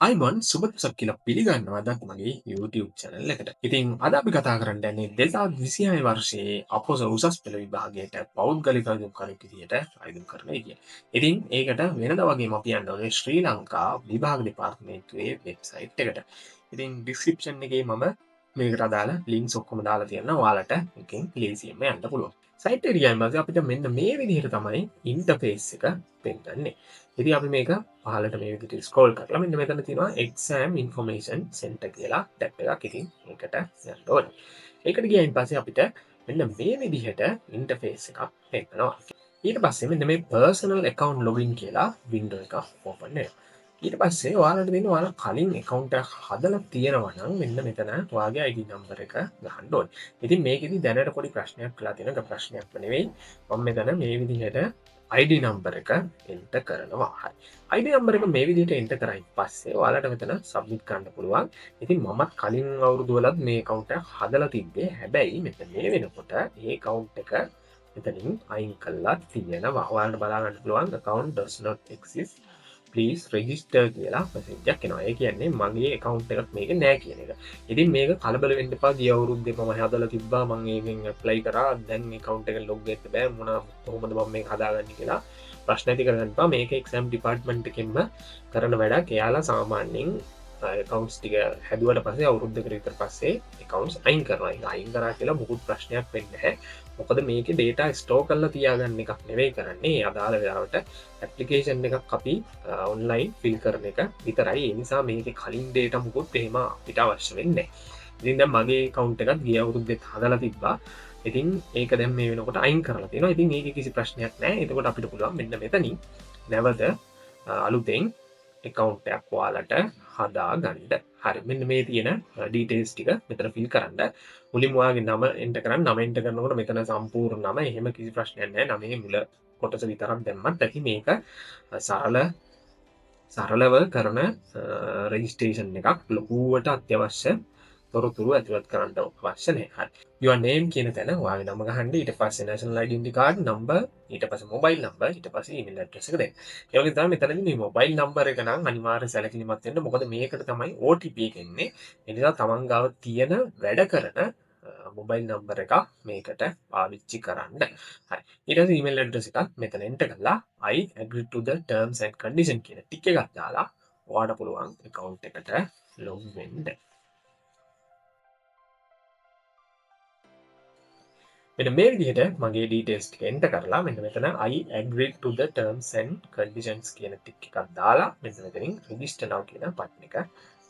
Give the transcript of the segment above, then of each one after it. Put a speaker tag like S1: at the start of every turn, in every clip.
S1: අයිබෝන් සුබ දවසක් කියලා පිළිගන්නවා අදත් මගේ YouTube channel එකට. ඉතින් අද අපි කතා කරන්න යන්නේ 2026 වර්ෂයේ අපොස උසස් පෙළ විභාගයට පෞද්ගලික අයදුම්කරුවෙක් විදියට අයදුම් කරන විදිය. ඉතින් ඒකට වෙනදා වගේම අපි යන්න ඕනේ ශ්‍රී ලංකා විභාග දෙපාර්තමේන්තුවේ වෙබ්සයිට් එකට. ඉතින් ඩිස්ක්‍රිප්ෂන් එකේ මම මේකට අදාළ ලින්ක්ස් ඔක්කොම දාලා තියෙනවා. ඔයාලට එකෙන් ලේසියෙන්ම යන්න පුළුවන්. සයිට් එකට ගියාම පස්සේ අපිට මෙන්න මේ විදිහට තමයි ඉන්ටර්ෆේස් එක පෙන්වන්නේ. ඉතින් අපි මේක පහළට මේ විදිහට ස්ක්‍රෝල් කරලා මෙන්න මෙතන තියෙනවා එක්සෑම් ඉන්ෆර්මේෂන් සෙන්ටර් කියලා ටැබ් එකක්. ඉතින් ඒකට යන්න ඕනේ. ඒකට ගියායින් පස්සේ අපිට මෙන්න මේ විදිහට ඉන්ටර්ෆේස් එකක් පෙන්වනවා. ඊට පස්සේ මෙන්න මේ පර්සනල් ඇකවුන්ට් ලොගින් කියලා වින්ඩෝ එකක් ඕපන් වෙනවා. ඊට පස්සේ ඔයාලට දෙන්න ඔයාලා කලින් ඇකවුන්ට් එකක් හදලා තියෙනවා නම් මෙන්න මෙතන ඔයාගේ ID number එක ගහන්න ඕනේ. ඉතින් මේකෙදි දැනට පොඩි ප්‍රශ්නයක් වෙලා තියෙනවා. ඒක ප්‍රශ්නයක් නෙවෙයි. මම මෙතන මේ විදිහට ID number එක එන්ටර් කරනවා. හරි. ID number එක මේ විදිහට එන්ටර් කරායින් පස්සේ ඔයාලට මෙතන සබ්මිට් කරන්න පුළුවන්. ඉතින් මමත් කලින් අවුරුදු වලත් මේ ඇකවුන්ට් එක හදලා තිබ්බේ. හැබැයි මෙතන මේ වෙනකොට ඒ ඇකවුන්ට් එක මෙතනින් අයින් කරලා තියෙනවා. ඔයාලට බලා ගන්න පුළුවන් account does not exist, please register කියලා මැසේජ් එකක් එනවා. ඒ කියන්නේ මගේ ඇකවුන්ට් එකක් මේකේ නෑ කියන එක. ඉතින් මේක කලබල වෙන්න එපා. ගිය අවුරුද්දේ මම හදලා තිබ්බා, මං ඒකෙන් ඇප්ලයි කරා, දැන් ඇකවුන්ට් එක ලොග් වෙන්න බෑ, කොහොමද මම මේක හදාගන්නේ කියලා ප්‍රශ්න ඇති කරගන්න එපා. මේක එක්සෑම් ඩිපාර්ට්මන්ට් එකෙන්ම කරන වැඩක්. එයාලා සාමාන්‍යයෙන් ඇකවුන්ට්ස් ටික හැදුවට පස්සේ අවුරුද්දකට විතර පස්සේ ඇකවුන්ට්ස් අයින් කරනවා. ඒක අයින් කරා කියලා මොකුත් ප්‍රශ්නයක් වෙන්නේ නැහැ. මොකද මේකේ ඩේටා ස්ටෝර් කරලා තියාගන්න එකක් නෙවෙයි කරන්නේ. ඒ අදාළ වෙලාවට ඇප්ලිකේෂන් එකක් අපි ඔන්ලයින් ෆිල් කරන එක විතරයි. ඒ නිසා මේකේ කලින් ඩේටා මොකුත් එහෙම අපිට අවශ්‍ය වෙන්නේ නැහැ. ඉතින් දැන් මගේ ඇකවුන්ට් එකත් ගිය අවුරුද්දෙත් හදලා තිබ්බා. ඉතින් ඒක දැන් මේ වෙනකොට අයින් කරලා තියෙනවා. ඉතින් ඒකේ කිසි ප්‍රශ්නයක් නැහැ. එතකොට අපිට පුළුවන් මෙන්න මෙතනින් නැවත අලුතෙන් ඇකවුන්ට් එකක් ඔයාලට හදාගන්න. හරි. මෙන්න මේ තියෙන ඩීටේල්ස් ටික මෙතන ෆිල් කරන්න. මුලින්ම ඔයාගේ නම එන්ටර් කරන්න. නම එන්ටර් කරනකොට මෙතන සම්පූර්ණ නම එහෙම කිසි ප්‍රශ්නයක් නැහැ. නමේ මුල කොටස විතරක් දැම්මත් ඇති. මේක සරලව කරන රෙජිස්ට්‍රේෂන් එකක්. ලොකුවට අත්‍යවශ්‍ය තොරතුරු ඇතුළත් කරන්න අවශ්‍ය නැහැ. හරි. Your name කියන තැන ඔයාගේ නම ගහන්න. ඊට පස්සේ national identity card number, ඊට පස්සේ mobile number, ඊට පස්සේ email address එක දෙන්න. ඒ වගේ තමයි මෙතනදී මේ mobile number එක නම් අනිවාර්ය සැලකිලිමත් වෙන්න. මොකද මේකට තමයි OTP එක එන්නේ. ඒ නිසා තමන් ගාව තියෙන වැඩ කරන mobile number එකක් මේකට පාවිච්චි කරන්න. හරි. ඊට පස්සේ email address එකත් මෙතන enter කරලා I agree to the terms and condition කියන ටික් එකක් දාලා ඔයාට පුළුවන් account එකට log වෙන්න. මෙන්න මේ විදිහට මගේ ඩීටේල්ස් ටික එන්ටර් කරලා මෙන්න මෙතන I agree to the terms and conditions කියන ටික් එකක් දාලා මෙන්න මෙතනින් register now කියන බටන් එක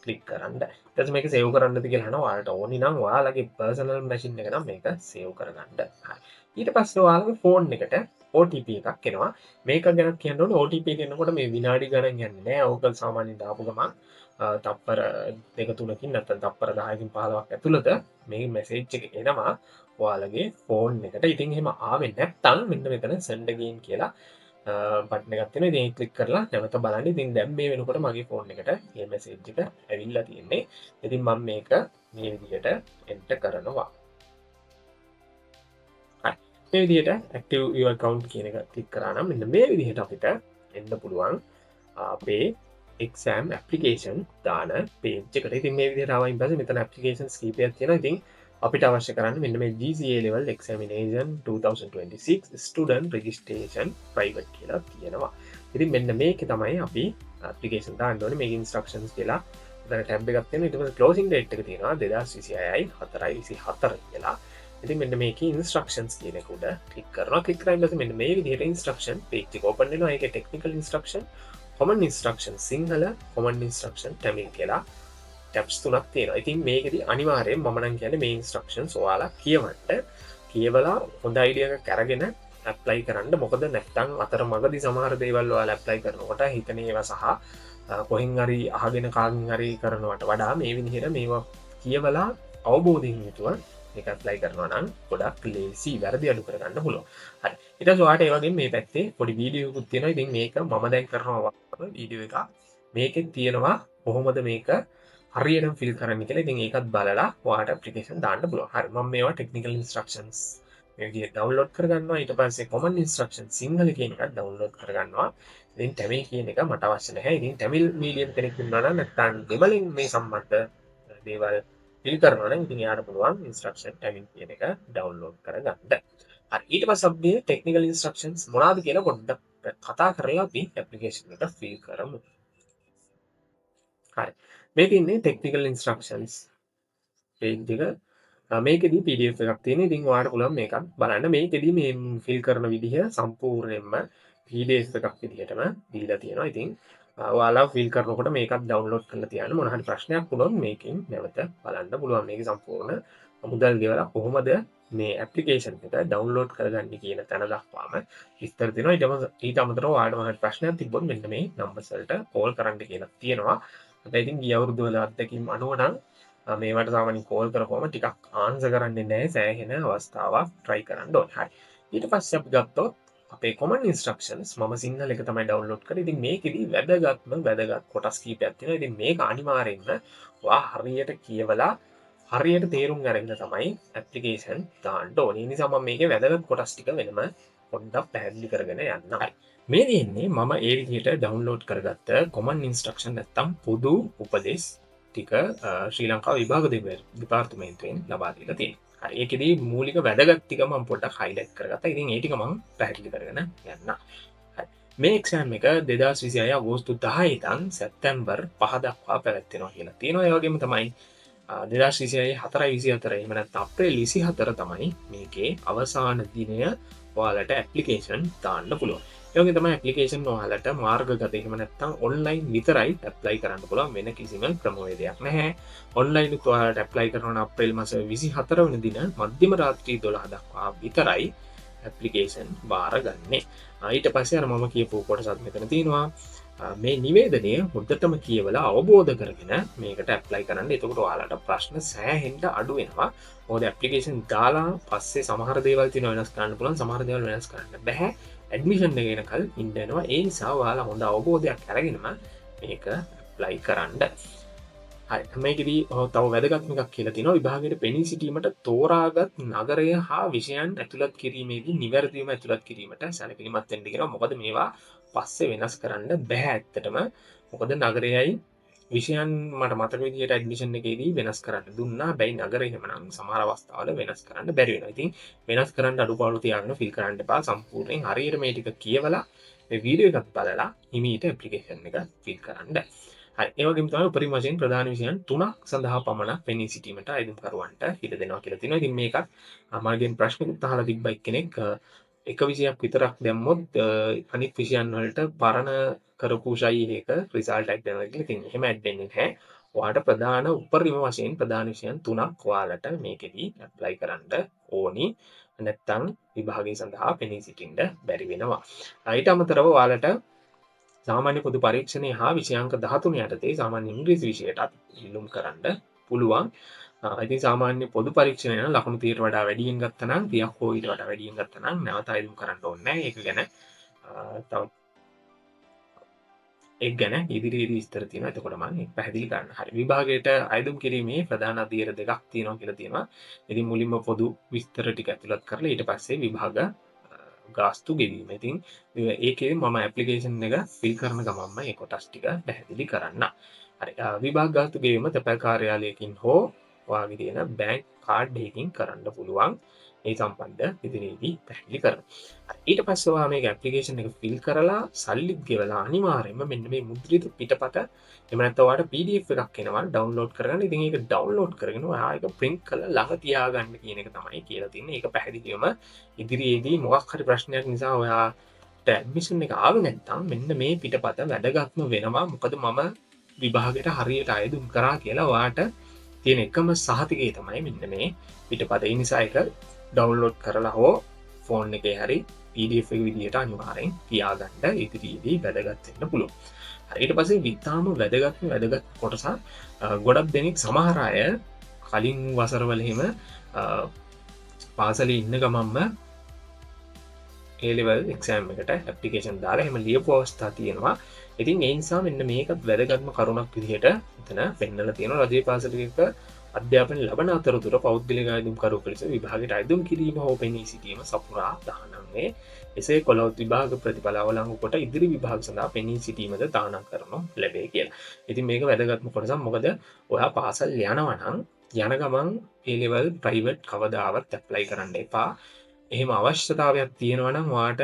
S1: ක්ලික් කරන්න. ඊට පස්සේ මේක සේව් කරන්නද කියලා අහනවා. ඔයාලට ඕනි නම් ඔයාලගේ පර්සනල් මැෂින් එක නම් මේක සේව් කරගන්න. හරි. ඊට පස්සේ ඔයාලගේ ෆෝන් එකට OTP එකක් එනවා. මේක ගැන කියන්න ඕනේ OTP එක එනකොට මේ විනාඩි ගණන් යන්නේ නෑ. ඕක සාමාන්‍යයෙන් දාපු ගමන් තප්පර දෙක තුනකින් නැත්නම් තප්පර 10කින් 15ක් ඇතුළත මේ මැසේජ් එක එනවා ඔයාලගේ ෆෝන් එකට. ඉතින් එහෙම ආවේ නැත්නම් මෙන්න මෙතන send again කියලා බටන් එකක් තියෙනවා. ඉතින් ඒක ක්ලික් කරලා නැවත බලන්න. ඉතින් දැන් මේ වෙනකොට මගේ ෆෝන් එකට මේ මැසේජ් එක ඇවිල්ලා තියෙන්නේ. ඉතින් මම මේක මේ විදිහට එන්ටර් කරනවා. හරි. මේ විදිහට active your account කියන එක ක්ලික් කරා නම් මෙන්න මේ විදිහට අපිට එන්න පුළුවන් අපේ exam application දාන page එකට. ඉතින් මේ විදිහට ආවයින් පස්සේ මෙතන applications කීපයක් තියෙනවා. ඉතින් අපිට අවශ්‍ය කරන්නේ මෙන්න මේ GCA level examination 2026 student registration private කියලා තියෙනවා. ඉතින් මෙන්න මේකේ තමයි අපි application දාන්න ඕනේ. මේකේ instructions කියලා මෙතන tab එකක් තියෙනවා. ඊට පස්සේ closing date එක තියෙනවා දෙදහස් විසිහයයි හතරයි විසිහතර කියලා. ඉතින් මෙන්න මේකේ instructions කියන එක උඩ ක්ලික් කරනවා. ක්ලික් කරායින් පස්සේ මෙන්න මේ විදිහට instruction page එක open වෙනවා. ඒකේ technical instruction, common instruction Sinhala, common instruction Tamil කියලා ටැබ්ස් තුනක් තියෙනවා. ඉතින් මේකෙදි අනිවාර්යයෙන් මම නම් කියන්නේ මේ ඉන්ස්ට්‍රක්ෂන්ස් ඔයාලා කියවන්න. කියවලා හොඳ අයිඩියා එකක් අරගෙන ඇප්ලයි කරන්න. මොකද නැත්තම් අතරමඟදී සමහර දේවල් ඔයාලා ඇප්ලයි කරනකොට හිතන ඒවා සහ කොහෙන් හරි අහගෙන කාගෙන් හරි කරනවට වඩා මේ විදිහට මේවා කියවලා අවබෝධයෙන් යුතුව මේක ඇප්ලයි කරනවා නම් ගොඩක් ලේසි, වැරදි අඩු කරගන්න පුළුවන්. හරි. ඊට පස්සේ ඔයාලට ඒ වගේම මේ පැත්තේ පොඩි වීඩියෝ එකකුත් තියෙනවා. ඉතින් මේක මම දැන් කරනවා වීඩියෝ එකක්. මේකෙන් තියෙනවා කොහොමද මේක හරියටම ෆිල් කරන්න කියලා. ඉතින් ඒකත් බලලා ඔයාලට ඇප්ලිකේෂන් දාන්න පුළුවන්. හරි. මම මේවා ටෙක්නිකල් ඉන්ස්ට්‍රක්ෂන්ස් මේ විදිහට ඩවුන්ලෝඩ් කරගන්නවා. ඊට පස්සේ කොමන් ඉන්ස්ට්‍රක්ෂන් සිංහල කියන එකත් ඩවුන්ලෝඩ් කරගන්නවා. ඉතින් ටැමිල් කියන එක මට අවශ්‍ය නැහැ. ඉතින් ටැමිල් මීඩියම් කෙනෙක් ඉන්නවා නම්, නැත්නම් දෙමළෙන් මේ සම්බන්ධ දේවල් ෆිල් කරනවා නම්, ඉතින් එයාට පුළුවන් ඉන්ස්ට්‍රක්ෂන් ටැමිල් කියන එක ඩවුන්ලෝඩ් කරගන්න. හරි, ඊට පස්සේ අපි ටෙක්නිකල් ඉන්ස්ට්‍රක්ෂන්ස් මොනවද කියලා පොඩ්ඩක් කතා කරලා අපි ඇප්ලිකේෂන් එක ෆිල් කරමු. හරි. මේ තියෙන්නේ ටෙක්නිකල් ඉන්ස්ට්‍රක්ෂන්ස් පේජ් එක. මේකෙදි PDF එකක් තියෙන. ඉතින් ඔයාලට පුළුවන් මේකත් බලන්න. මේකෙදි මේ ෆිල් කරන විදිහ සම්පූර්ණයෙන්ම PDF එකක් විදිහටම දීලා තියෙනවා. ඉතින් ඔයාලා ෆිල් කරනකොට මේකත් ඩවුන්ලෝඩ් කරලා තියාගන්න. මොන හරි ප්‍රශ්නයක් වුණොත් මේකෙන් නැවත බලන්න පුළුවන්. මේකේ සම්පූර්ණ මුදල් ගෙවලා කොහොමද මේ ඇප්ලිකේෂන් එක ඩවුන්ලෝඩ් කරගන්නේ කියන තැන දක්වාම විස්තර තියෙනවා. ඊට අමතරව ඔයාලට මොන හරි ප්‍රශ්නයක් තිබ්බොත් මෙන්න මේ නම්බර්ස් වලට කෝල් කරන්න කියලා තියෙනවා. හැබැයි ඉතින් ගිය අවුරුදු වල අත්දැකීම් අනුව නම් මේවට සාමාන්‍යයෙන් කෝල් කරපුවම ටිකක් ආන්සර් කරන්නේ නැහැ. සෑහෙන අවස්ථාවක් try කරන්න ඕනේ. හරි. ඊට පස්සේ අපි ගත්තොත් අපේ කොමන් ඉන්ස්ට්‍රක්ෂන්ස්, මම සිංහල එක තමයි ඩවුන්ලෝඩ් කරේ. ඉතින් මේකෙදි වැදගත්ම වැදගත් කොටස් කීපයක් තියෙනවා. ඉතින් මේක අනිවාර්යෙන්ම ඔයා හරියට කියවලා හරියට තේරුම් අරගෙන තමයි ඇප්ලිකේෂන් දාන්න ඕනේ. ඒ නිසා මම මේකේ වැදගත් කොටස් ටික වෙනම පොඩ්ඩක් පැහැදිලි කරගෙන යන්නම්. හරි. මේ තියෙන්නේ මම ඒ විදිහට ඩවුන්ලෝඩ් කරගත්ත කොමන් ඉන්ස්ට්‍රක්ෂන්, නැත්තම් පොදු උපදෙස් ටික ශ්‍රී ලංකා විභාග දෙපාර්තමේන්තුවෙන් ලබා දීලා තියෙනවා. හරි. ඒකෙදි මූලික වැදගත් ටික මම පොඩ්ඩක් හයිලයිට් කරගත්තා. ඉතින් ඒ ටික මම පැහැදිලි කරගෙන යන්නම්. හරි. මේ එක්සෑම් එක 2026 අගෝස්තු 10 ඉඳන් සැප්තැම්බර් 5 දක්වා පැවැත්වෙනවා කියලා තියෙනවා. ඒ වගේම තමයි 2026 4.24, එහෙම නැත්නම් අප්‍රේල් 24 තමයි මේකේ අවසාන දිනය ඔයාලට ඇප්ලිකේෂන් දාන්න පුළුවන්. ඒ වගේ තමයි ඇප්ලිකේෂන් ඔයාලට මාර්ගගත, එහෙම නැත්නම් ඔන්ලයින් විතරයි ඇප්ලයි කරන්න පුළුවන්, වෙන කිසිම ක්‍රමවේදයක් නැහැ. ඔන්ලයින් උත් ඔයාලට ඇප්ලයි කරනවා නම් අප්‍රේල් මාස 24 වෙනි දින මධ්‍යම රාත්‍රී 12 දක්වා විතරයි ඇප්ලිකේෂන් බාරගන්නේ. ඊට පස්සේ අර මම කියපු කොටසත් මෙතන තියෙනවා. මේ නිවේදනය හොඳටම කියවලා අවබෝධ කරගෙන මේකට ඇප්ලයි කරන්න. එතකොට ඔයාලට ප්‍රශ්න සෑහෙන්න අඩු වෙනවා. මොකද ඇප්ලිකේෂන් දාලා පස්සේ සමහර දේවල් තියෙනවා වෙනස් කරන්න පුළුවන්, සමහර දේවල් වෙනස් කරන්න බැහැ. ඇඩ්මිෂන් එක එනකල් ඉන්න වෙනවා. ඒ නිසා ඔයාලා හොඳ අවබෝධයක් අරගෙනම මේක ඇප්ලයි කරන්න. හරි. මේකෙදී තව වැදගත්ම එකක් කියලා තියෙනවා. විභාගයට පෙනී සිටීමට තෝරාගත් නගරය හා විෂයන් ඇතුළත් කිරීමේදී නිවැරදිවම ඇතුළත් කිරීමට සැලකිලිමත් වෙන්න කියනවා. මොකද මේවා පස්සේ වෙනස් කරන්න බැහැ ඇත්තටම. මොකද නගරයයි විෂයන් මට මතක විදිහට ඇඩ්මිෂන් එකේදී වෙනස් කරන්න දුන්නා. හැබැයි නගරය එහෙමනම් සමහර අවස්ථාවල වෙනස් කරන්න බැරි වෙනවා. ඉතින් වෙනස් කරන්න අඩුපාඩු තියාගෙන ෆිල් කරන්න එපා. සම්පූර්ණයෙන් හරියට මේ ටික කියවලා, මේ වීඩියෝ එකත් බලලා හිමීට ඇප්ලිකේෂන් එක ෆිල් කරන්න. හරි. ඒ වගේම තමයි උපරිම වශයෙන් ප්‍රධාන විෂයන් තුනක් සඳහා පමණක් පෙනී සිටීමට අයදුම්කරුවන්ට ඉඩ දෙනවා කියලා තියෙනවා. ඉතින් මේකත් මගෙන් ප්‍රශ්නකුත් අහලා තිබ්බා එක්කෙනෙක්. එක විෂයක් විතරක් දැම්මොත් අනිත් විෂයන් වලට පරණ කරපු ෂයි එක රිසල්ට් ඇඩ් වෙනවා කියලා. ඉතින් එහෙම ඇඩ් වෙන්නේ නැහැ. ඔයාට ප්‍රධාන උපරිම වශයෙන් ප්‍රධාන විෂයන් තුනක් ඔයාලට මේකෙදි ඇප්ලයි කරන්න ඕනි. නැත්තම් විභාගය සඳහා පෙනී සිටින්න බැරි වෙනවා. ඊට අමතරව ඔයාලට සාමාන්‍ය පොදු පරීක්ෂණය හා විෂයාංක 13 යටතේ සාමාන්‍ය ඉංග්‍රීසි විෂයටත් ඉල්ලුම් කරන්න පුළුවන්. ඉතින් සාමාන්‍ය පොදු පරීක්ෂණය නම් ලකුණු 30ට වඩා වැඩියෙන් ගත්තා නම්, 30ක් හෝ ඊට වඩා වැඩියෙන් ගත්තා නම් නැවත අයදුම් කරන්න ඕනේ නැහැ. ඒක ගැන තව ඒක ගැන ඉදිරියේදී විස්තර තියෙනවා. එතකොට මම ඒක පැහැදිලි කරන්න. හරි. විභාගයට අයදුම් කිරීමේ ප්‍රධාන අදියර දෙකක් තියෙනවා කියලා තියෙනවා. ඉතින් මුලින්ම පොදු විස්තර ටික ඇතුළත් කරලා ඊට පස්සේ විභාග ගාස්තු ගෙවීම. ඉතින් ඒකේ මම ඇප්ලිකේෂන් එක ෆිල් කරන ගමන්ම මේ කොටස් ටික පැහැදිලි කරන්න. හරි. විභාග ගාස්තු ගෙවීම තැපැල් කාර්යාලයකින් හෝ ඔයාගේ තියෙන බැංක් කාඩ් එකකින් කරන්න පුළුවන්. ඒ සම්බන්ධ ඉදිරියේදී පැහැදිලි කරනවා. හරි. ඊට පස්සේ ඔයා මේක ඇප්ලිකේෂන් එක ෆිල් කරලා සල්ලිත් ගෙවලා අනිවාර්යයෙන්ම මෙන්න මේ මුද්‍රිත පිටපත, එහෙම නැත්නම් ඔයාට PDF එකක් එනවා ඩවුන්ලෝඩ් කරගන්න. ඉතින් ඒක ඩවුන්ලෝඩ් කරගෙන ඔයා ඒක ප්‍රින්ට් කරලා ළඟ තියාගන්න කියන එක තමයි කියලා තියෙන්නේ. ඒක පැහැදිලිවම ඉදිරියේදී මොකක් හරි ප්‍රශ්නයක් නිසා ඔයාට ඇඩ්මිෂන් එක ආවේ නැත්නම් මෙන්න මේ පිටපත වැදගත්ම වෙනවා. මොකද මම විභාගයට හරියට අයදුම් කරා කියලා ඔයාට තියෙන එකම සහතිකය තමයි මෙන්න මේ පිටපත. ඒ නිසා ඒක ඩවුන්ලෝඩ් කරලා හෝ ෆෝන් එකේ හරි PDF එක විදිහට අනිවාර්යෙන් තියාගන්න, ඉදිරියේදී වැදගත් වෙන්න පුළුවන්. හරි. ඊට පස්සේ ඉතාම වැදගත්ම වැදගත් කොටසක්. ගොඩක් දෙනෙක්, සමහර අය කලින් වසරවල එහෙම පාසලේ ඉන්න ගමන්ම ඒ ලෙවල් එක්සෑම් එකට ඇප්ලිකේෂන් දාලා එහෙම ලියපු අවස්ථා තියෙනවා. ඉතින් ඒ නිසා මෙන්න මේකත් වැදගත්ම කරුණක් විදිහට එතන පෙන්නලා තියෙනවා. රජයේ පාසලක අධ්‍යාපන ලබන අතරතුර පෞද්ගලික අයදුම්කරුවෙකු ලෙස විභාගයට අයදුම් කිරීම හෝ පෙනී සිටීම සපුරා තහනම් වේ. එසේ කළහොත් විභාග ප්‍රතිඵල අවලංගු කොට ඉදිරි විභාග සඳහා පෙනී සිටීමද තහනම් කරනු ලැබේ කියලා. ඉතින් මේක වැදගත්ම කොටසක්. මොකද ඔයා පාසල් යනවා නම් යන ගමන් ඒ ලෙවල් ප්‍රයිවට් කවදාවත් ඇප්ලයි කරන්න එපා. එහෙම අවශ්‍යතාවයක් තියෙනවා නම් ඔයාට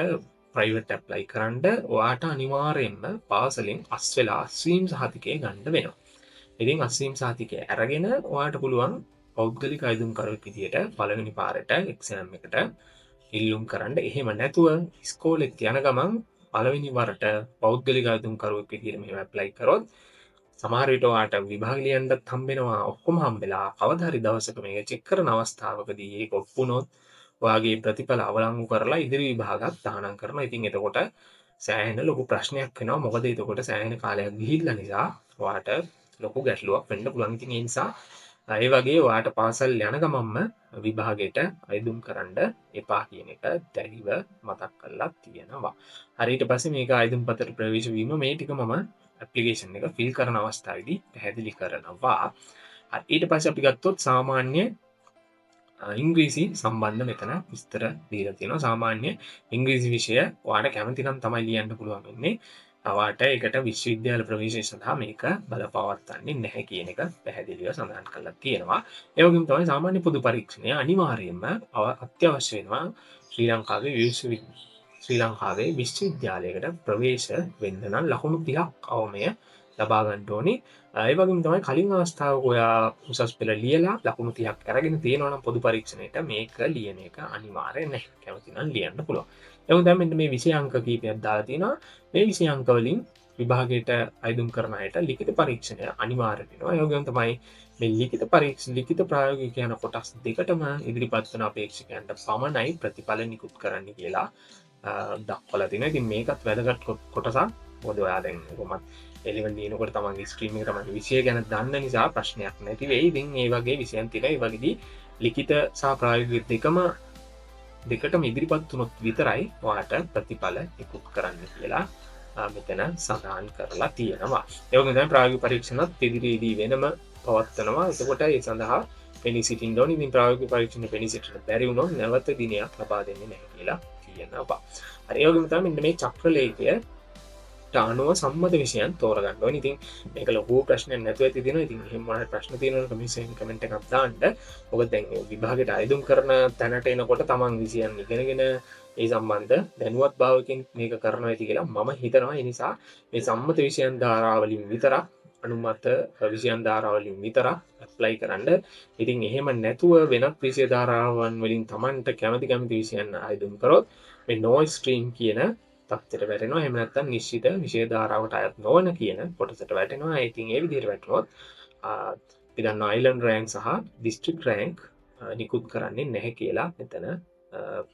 S1: ප්‍රයිවට් ඇප්ලයි කරන්න ඔයාට අනිවාර්යයෙන්ම පාසලෙන් අස් වෙලා අස්වීම් සහතිකය ගන්න වෙනවා. ඉතින් අස්වීම් සහතිකය අරගෙන ඔයාට පුළුවන් පෞද්ගලික අයදුම්කරුවෙක් විදියට පළවෙනි පාරට එක්සෑම් එකට ඉල්ලුම් කරන්න. එහෙම නැතුව ඉස්කෝලෙත් යන ගමන් පළවෙනි වරට පෞද්ගලික අයදුම්කරුවෙක් විදියට මෙහෙම ඇප්ලයි කරොත් සමහර විට ඔයාට විභාග ලියන්නත් හම්බෙනවා, ඔක්කොම හම්බෙලා කවදා හරි දවසක මේක චෙක් කරන අවස්ථාවකදී ඒක ඔප්පු වුණොත් ඔයාගේ ප්‍රතිඵල අවලංගු කරලා ඉදිරි විභාගත් තහනම් කරනවා. ඉතින් එතකොට සෑහෙන ලොකු ප්‍රශ්නයක් වෙනවා. මොකද එතකොට සෑහෙන කාලයක් ගිහිල්ලා නිසා ඔයාට ලොකු ගැටලුවක් වෙන්න පුළුවන්. ඉතින් ඒ නිසා ඒ වගේ ඔයාට පාසල් යන ගමන්ම විභාගයට අයදුම් කරන්න එපා කියන එක දැඩිව මතක් කරලා තියෙනවා. හරි, ඊට පස්සේ මේක අයදුම් පත්‍රයට ප්‍රවේශ වීම මේ ටික මම ඇප්ලිකේෂන් එක ෆිල් කරන අවස්ථාවේදී පැහැදිලි කරනවා. හරි, ඊට පස්සේ අපි ගත්තොත් සාමාන්‍ය ඉංග්‍රීසි සම්බන්ධ මෙතන විස්තර දීලා තියෙනවා. සාමාන්‍ය ඉංග්‍රීසි විෂය ඔයාට කැමති නම් තමයි ලියන්න පුළුවන් වෙන්නේ. ඔයාට ඒකට විශ්වවිද්‍යාල ප්‍රවේශය සඳහා මේක බලපවත්වන්නේ නැහැ කියන එක පැහැදිලිව සඳහන් කරලා තියෙනවා. ඒ වගේම තමයි සාමාන්‍ය පොදු පරීක්ෂණය අනිවාර්යයෙන්ම අත්‍යවශ්‍ය වෙනවා ශ්‍රී ලංකාවේ විශ්වවිද්‍යාලයකට ප්‍රවේශ වෙන්න නම් ලකුණු 30ක් අවමය ලබා ගන්න ඕනි. ඒ වගේම තමයි කලින් අවස්ථාවක ඔයා උසස් පෙළ ලියලා ලකුණු 30ක් අරගෙන තියෙනවා නම් පොදු පරීක්ෂණයට මේක ලියන එක අනිවාර්ය නැහැ. කැමති නම් ලියන්න පුළුවන්. ඒ වගේම තමයි මෙන්න මේ විෂය අංක කීපයක් දාලා තියෙනවා. මේ විෂය අංක වලින් විභාගයට අයදුම් කරන අයට ලිඛිත පරීක්ෂණය අනිවාර්ය වෙනවා. ඒ වගේම තමයි මේ ලිඛිත පරීක්ෂණ ලිඛිත ප්‍රායෝගික යන කොටස් දෙකටම ඉදිරිපත් වන අපේක්ෂකයන්ට පමණයි ප්‍රතිඵල නිකුත් කරන්න කියලා දක්වලා තියෙනවා. ඉතින් මේකත් වැදගත් කොටසක්. මොකද ඔයා දැන් කොහොමත් ඒ ලෙවල් ලියනකොට තමන්ගේ ස්ට්‍රීම් එක තමන්ගේ විෂය ගැන දන්න නිසා ප්‍රශ්නයක් නැති වෙයි. ඉතින් ඒ වගේ විෂයන් තියෙනවා. ඒ වගේදී ලිඛිත සහ ප්‍රායෝගික දෙකටම ඉදිරිපත් වුණොත් විතරයි ඔයාට ප්‍රතිඵල නිකුත් කරන්න කියලා මෙතන සඳහන් කරලා තියෙනවා. ඒ වගේම තමයි ප්‍රායෝගික පරීක්ෂණත් ඉදිරියේදී වෙනම පවත්වනවා. එතකොට ඒ සඳහා පෙනී සිටින්න ඕනි. ඉතින් ප්‍රායෝගික පරීක්ෂණ පෙනී සිටින්න බැරි වුණොත් නැවත දිනයක් ලබා දෙන්නේ නැහැ කියලා කියනවා. හරි, ඒ වගේම තමයි මෙන්න මේ චක්‍රලේඛය අනුව සම්මත විෂයන් තෝරගන්න ඕනි. ඉතින් මේක ලොකු ප්‍රශ්නයක් නැතුව ඇති තියෙනවා. ඉතින් එහෙම මොන හරි ප්‍රශ්න තියෙනවා නම් කමෙන්ට් කමෙන්ට් එකක් දාන්න. මොකද දැන් මේ විභාගෙට අයදුම් කරන තැනට එනකොට තමන් විෂයන් ඉගෙනගෙන ඒ සම්බන්ධ දැනුවත් භාවකින් මේක කරනවා ඇති කියලා මම හිතනවා. ඒ නිසා මේ සම්මත විෂයන් ධාරාවලින් විතරක් අනුමත විෂයන් ධාරාවලින් විතරක් ඇප්ලයි කරන්න. ඉතින් එහෙම නැතුව වෙනත් විෂය ධාරාවන් වලින් තමන්ට කැමති කැමති විෂයන් අයදුම් කරොත් මේ නෝ ස්ට්‍රීම් කියන තත්ත්වයට වැටෙනවා. එහෙම නැත්නම් නිශ්චිත විෂය ධාරාවට අයත් නොවන කියන කොටසට වැටෙනවා. ඉතින් ඒ විදිහට වැටුනොත් අපි දන්නවා අයිලන්ඩ් රෑන්ක් සහ ඩිස්ට්‍රික්ට් රෑන්ක් නිකුත් කරන්නේ නැහැ කියලා මෙතන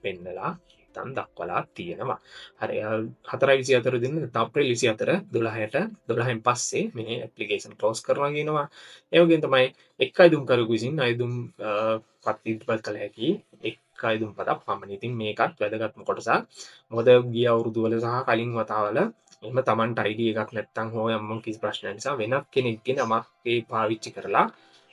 S1: පෙන්නලා තන් දක්වලා තියෙනවා. හරි, 4.24 දින නැත්නම් අප්‍රේල් 24 12ට 12න් පස්සේ මේ ඇප්ලිකේෂන් ක්ලෝස් කරනවා කියනවා. ඒ වගේම තමයි එක් අයදුම්කරුවෙකු විසින් අයදුම් පත් ඉදිරිපත් කළ හැකි එක් අයදුම් පතක් පමණි. ඉතින් මේකත් වැදගත්ම කොටසක්. මොකද ගිය අවුරුදු වල සහ කලින් වතාවල එහෙම Tamanට ID එකක් නැත්නම් හෝ යම් කිසි ප්‍රශ්නයක් නිසා වෙනත් කෙනෙක්ගේ නමක් ඒ පාවිච්චි කරලා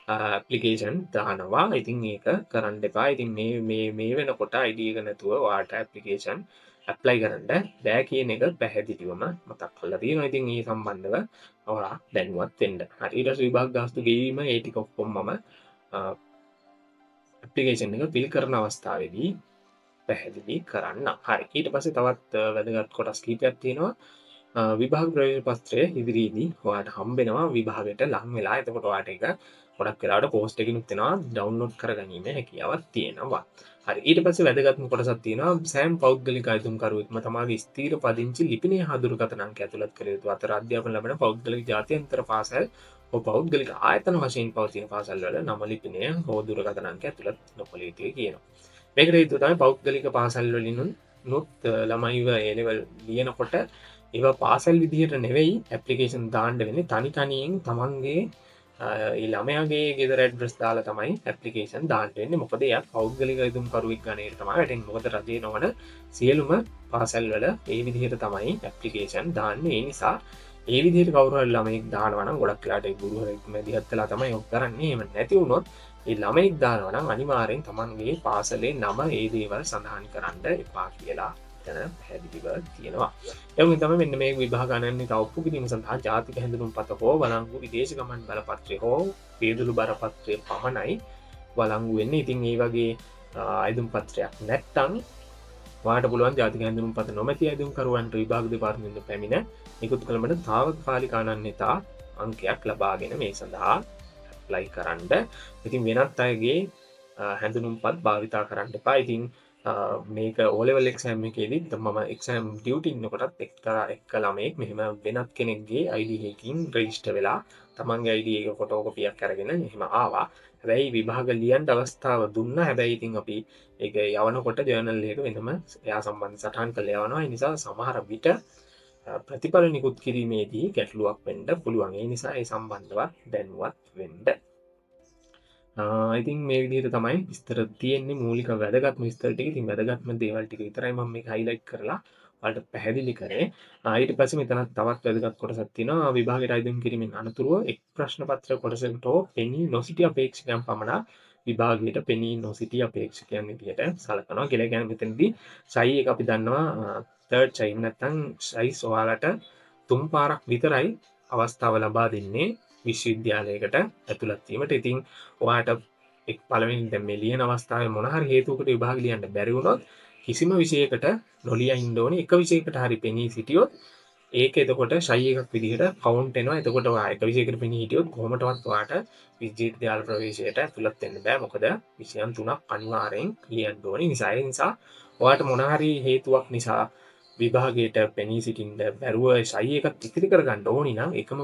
S1: ඇප්ලිකේෂන් දානවා. ඉතින් ඒක කරන්න එපා. ඉතින් මේ මේ මේ වෙනකොට ID එක නැතුව ඔයාට ඇප්ලිකේෂන් ඇප්ලයි කරන්න බෑ කියන එක පැහැදිලිවම මතක් කරලා තියෙනවා. ඉතින් ඒ සම්බන්ධව ඔයා දැනුවත් වෙන්න. හරි, ඊට පස්සේ විභාග ගාස්තු ගෙවීම ඒ ටික ඔක්කොම මම ඇප්ලිකේෂන් එක ෆිල් කරන අවස්ථාවේදී පැහැදිලි කරන්න. හරි, ඊට පස්සේ තවත් වැදගත් කොටස් කිහිපයක් තියෙනවා. විභාග ප්‍රවේශ පත්‍රය ඉදිරියේදී ඔයාට හම්බෙනවා විභාගයට ලං වෙලා. එතකොට ඔයාට ඒක ගොඩක් වෙලාවට පෝස්ට් එකකිනුත් එනවා, ඩවුන්ලෝඩ් කරගැනීමේ හැකියාවක් තියෙනවා. හරි, ඊට පස්සේ වැදගත්ම කොටසක් තියෙනවා. සෑම පෞද්ගලික අයදුම්කරුවෙක්ම තමාගේ ස්ථීර පදිංචි ලිපිනය හා දුරකථන අංක ඇතුළත් කළ යුතු අතර අධ්‍යාපන ලබන පෞද්ගලික ජාත්‍යන්තර පාසල් හෝ පෞද්ගලික ආයතන වශයෙන් පවතින පාසල් වල නම ලිපිනය හෝ දුරකථන අංක ඇතුළත් නොකළ යුතුයි කියනවා. මේකට හේතුව තමයි පෞද්ගලික පාසල් වලින් නුත් ළමයිව ඒ ලෙවල් ලියනකොට ඒවා පාසල් විදිහට නෙවෙයි ඇප්ලිකේෂන් දාන්න වෙන්නේ. තනි තනියෙන් තමන්ගේ ඒ ළමයාගේ ගෙදර ඇඩ්‍රස් දාලා තමයි ඇප්ලිකේෂන් දාන්න වෙන්නේ. මොකද එයා පෞද්ගලික අයදුම්කරුවෙක් ගණයට තමයි වැටෙන්නේ. මොකද රජයේ නොවන සියලුම පාසල් වල ඒ විදිහට තමයි ඇප්ලිකේෂන් දාන්නේ. ඒ නිසා ඒ විදිහට කවුරු හරි ළමයෙක් දානවා නම් ගොඩක් වෙලාට ඒ ගුරුවරයෙක් මැදිහත් වෙලා තමයි ඔක් කරන්නේ. එහෙම නැති වුණොත් ඒ ළමයෙක් දානවා නම් අනිවාර්යෙන් තමන්ගේ පාසලේ නම ඒ දේවල් සඳහන් කරන්න එපා කියලා එතන පැහැදිලිව තියෙනවා. ඒ වගේම තමයි මෙන්න මේ විභාග අනන්‍යතාව ඔප්පු කිරීම සඳහා ජාතික හැඳුනුම්පත හෝ වළංගු විදේශ ගමන් බලපත්‍රය හෝ වියදුළු බරපත්‍රය පමණයි වළංගු වෙන්නේ. ඉතින් ඒ වගේ අයදුම් පත්‍රයක් නැත්තම් ඔයාට පුළුවන් ජාතික හැඳුනුම්පත නොමැති අයදුම්කරුවන්ට විභාග දෙපාර්තමේන්තුවට පැමිණ නිකුත් කරන තාවකාලික අනන්‍යතා අංකයක් ලබාගෙන මේ සඳහා ඇප්ලයි කරන්න. ඉතින් වෙනත් අයගේ හැඳුනුම්පත් භාවිතා කරන්න එපා. ඉතින් මේක O level exam එකේදීත් මම එක්සෑම් ඩියුටි ඉන්නකොටත් එක්තරා එක්ක ළමයෙක් මෙහෙම වෙනත් කෙනෙක්ගේ ID එකකින් රෙජිස්ටර් වෙලා තමන්ගේ ID එක ෆොටෝකොපියක් අරගෙන එහෙම ආවා. හැබැයි විභාග ලියන්න අවස්ථාව දුන්නා. හැබැයි ඉතින් අපි ඒක යවනකොට ජර්නල් එක වෙනම එයා සම්බන්ධ සටහන් කරලා යවනවා. ඒ නිසා සමහර විට ප්‍රතිඵල නිකුත් කිරීමේදී ගැටලුවක් වෙන්න පුළුවන්. ඒ නිසා ඒ සම්බන්ධවත් දැනුවත් වෙන්න. ඉතින් මේ විදිහට තමයි විස්තර තියෙන්නේ. මූලික වැදගත්ම විස්තර ටික. ඉතින් වැදගත්ම දේවල් ටික විතරයි මම මේක හයිලයිට් කරලා ඔයාලට පැහැදිලි කරේ. ඊට පස්සේ මෙතන තවත් වැදගත් කොටසක් තියෙනවා. විභාගයට අයදුම් කිරීමෙන් අනතුරුව එක් ප්‍රශ්න පත්‍ර කොටසකට හෝ පෙනී නොසිටි අපේක්ෂකයන් පමණ විභාගයට පෙනී නොසිටි අපේක්ෂකයන් විදිහට සලකනවා කියලා. කියන්නේ මෙතනදී ෂයි එක අපි දන්නවා තර්ඩ් ෂයි නැත්නම් ෂයිස් ඔයාලට තුන් පාරක් විතරයි අවස්ථාව ලබා දෙන්නේ විශ්වවිද්‍යාලයකට ඇතුළත් වීමට. ඉතින් ඔයාට එක් පළවෙනි දැන් මේ ලියන අවස්ථාවේ මොන හරි හේතුවකට විභාග ලියන්න බැරි වුණොත් කිසිම විෂයකට නොලිය ඉන්න ඕනේ. එක විෂයකට හරි පෙනී සිටියොත් ඒක එතකොට ෂයි එකක් විදිහට කවුන්ට් වෙනවා. එතකොට ඔයා එක විෂයකට පෙනී හිටියොත් කොහොමදවත් ඔයාට විශ්වවිද්‍යාල ප්‍රවේශයට ඇතුළත් වෙන්න බෑ. මොකද විෂයන් තුනක් අනිවාර්යෙන් ලියන්න ඕනේ නිසා. ඒ නිසා ඔයාට මොන හරි හේතුවක් නිසා විභාගයට පෙනී සිටින්න බැරුව ෂයි එකක් ඉතිරි කරගන්න ඕනි නම් එකම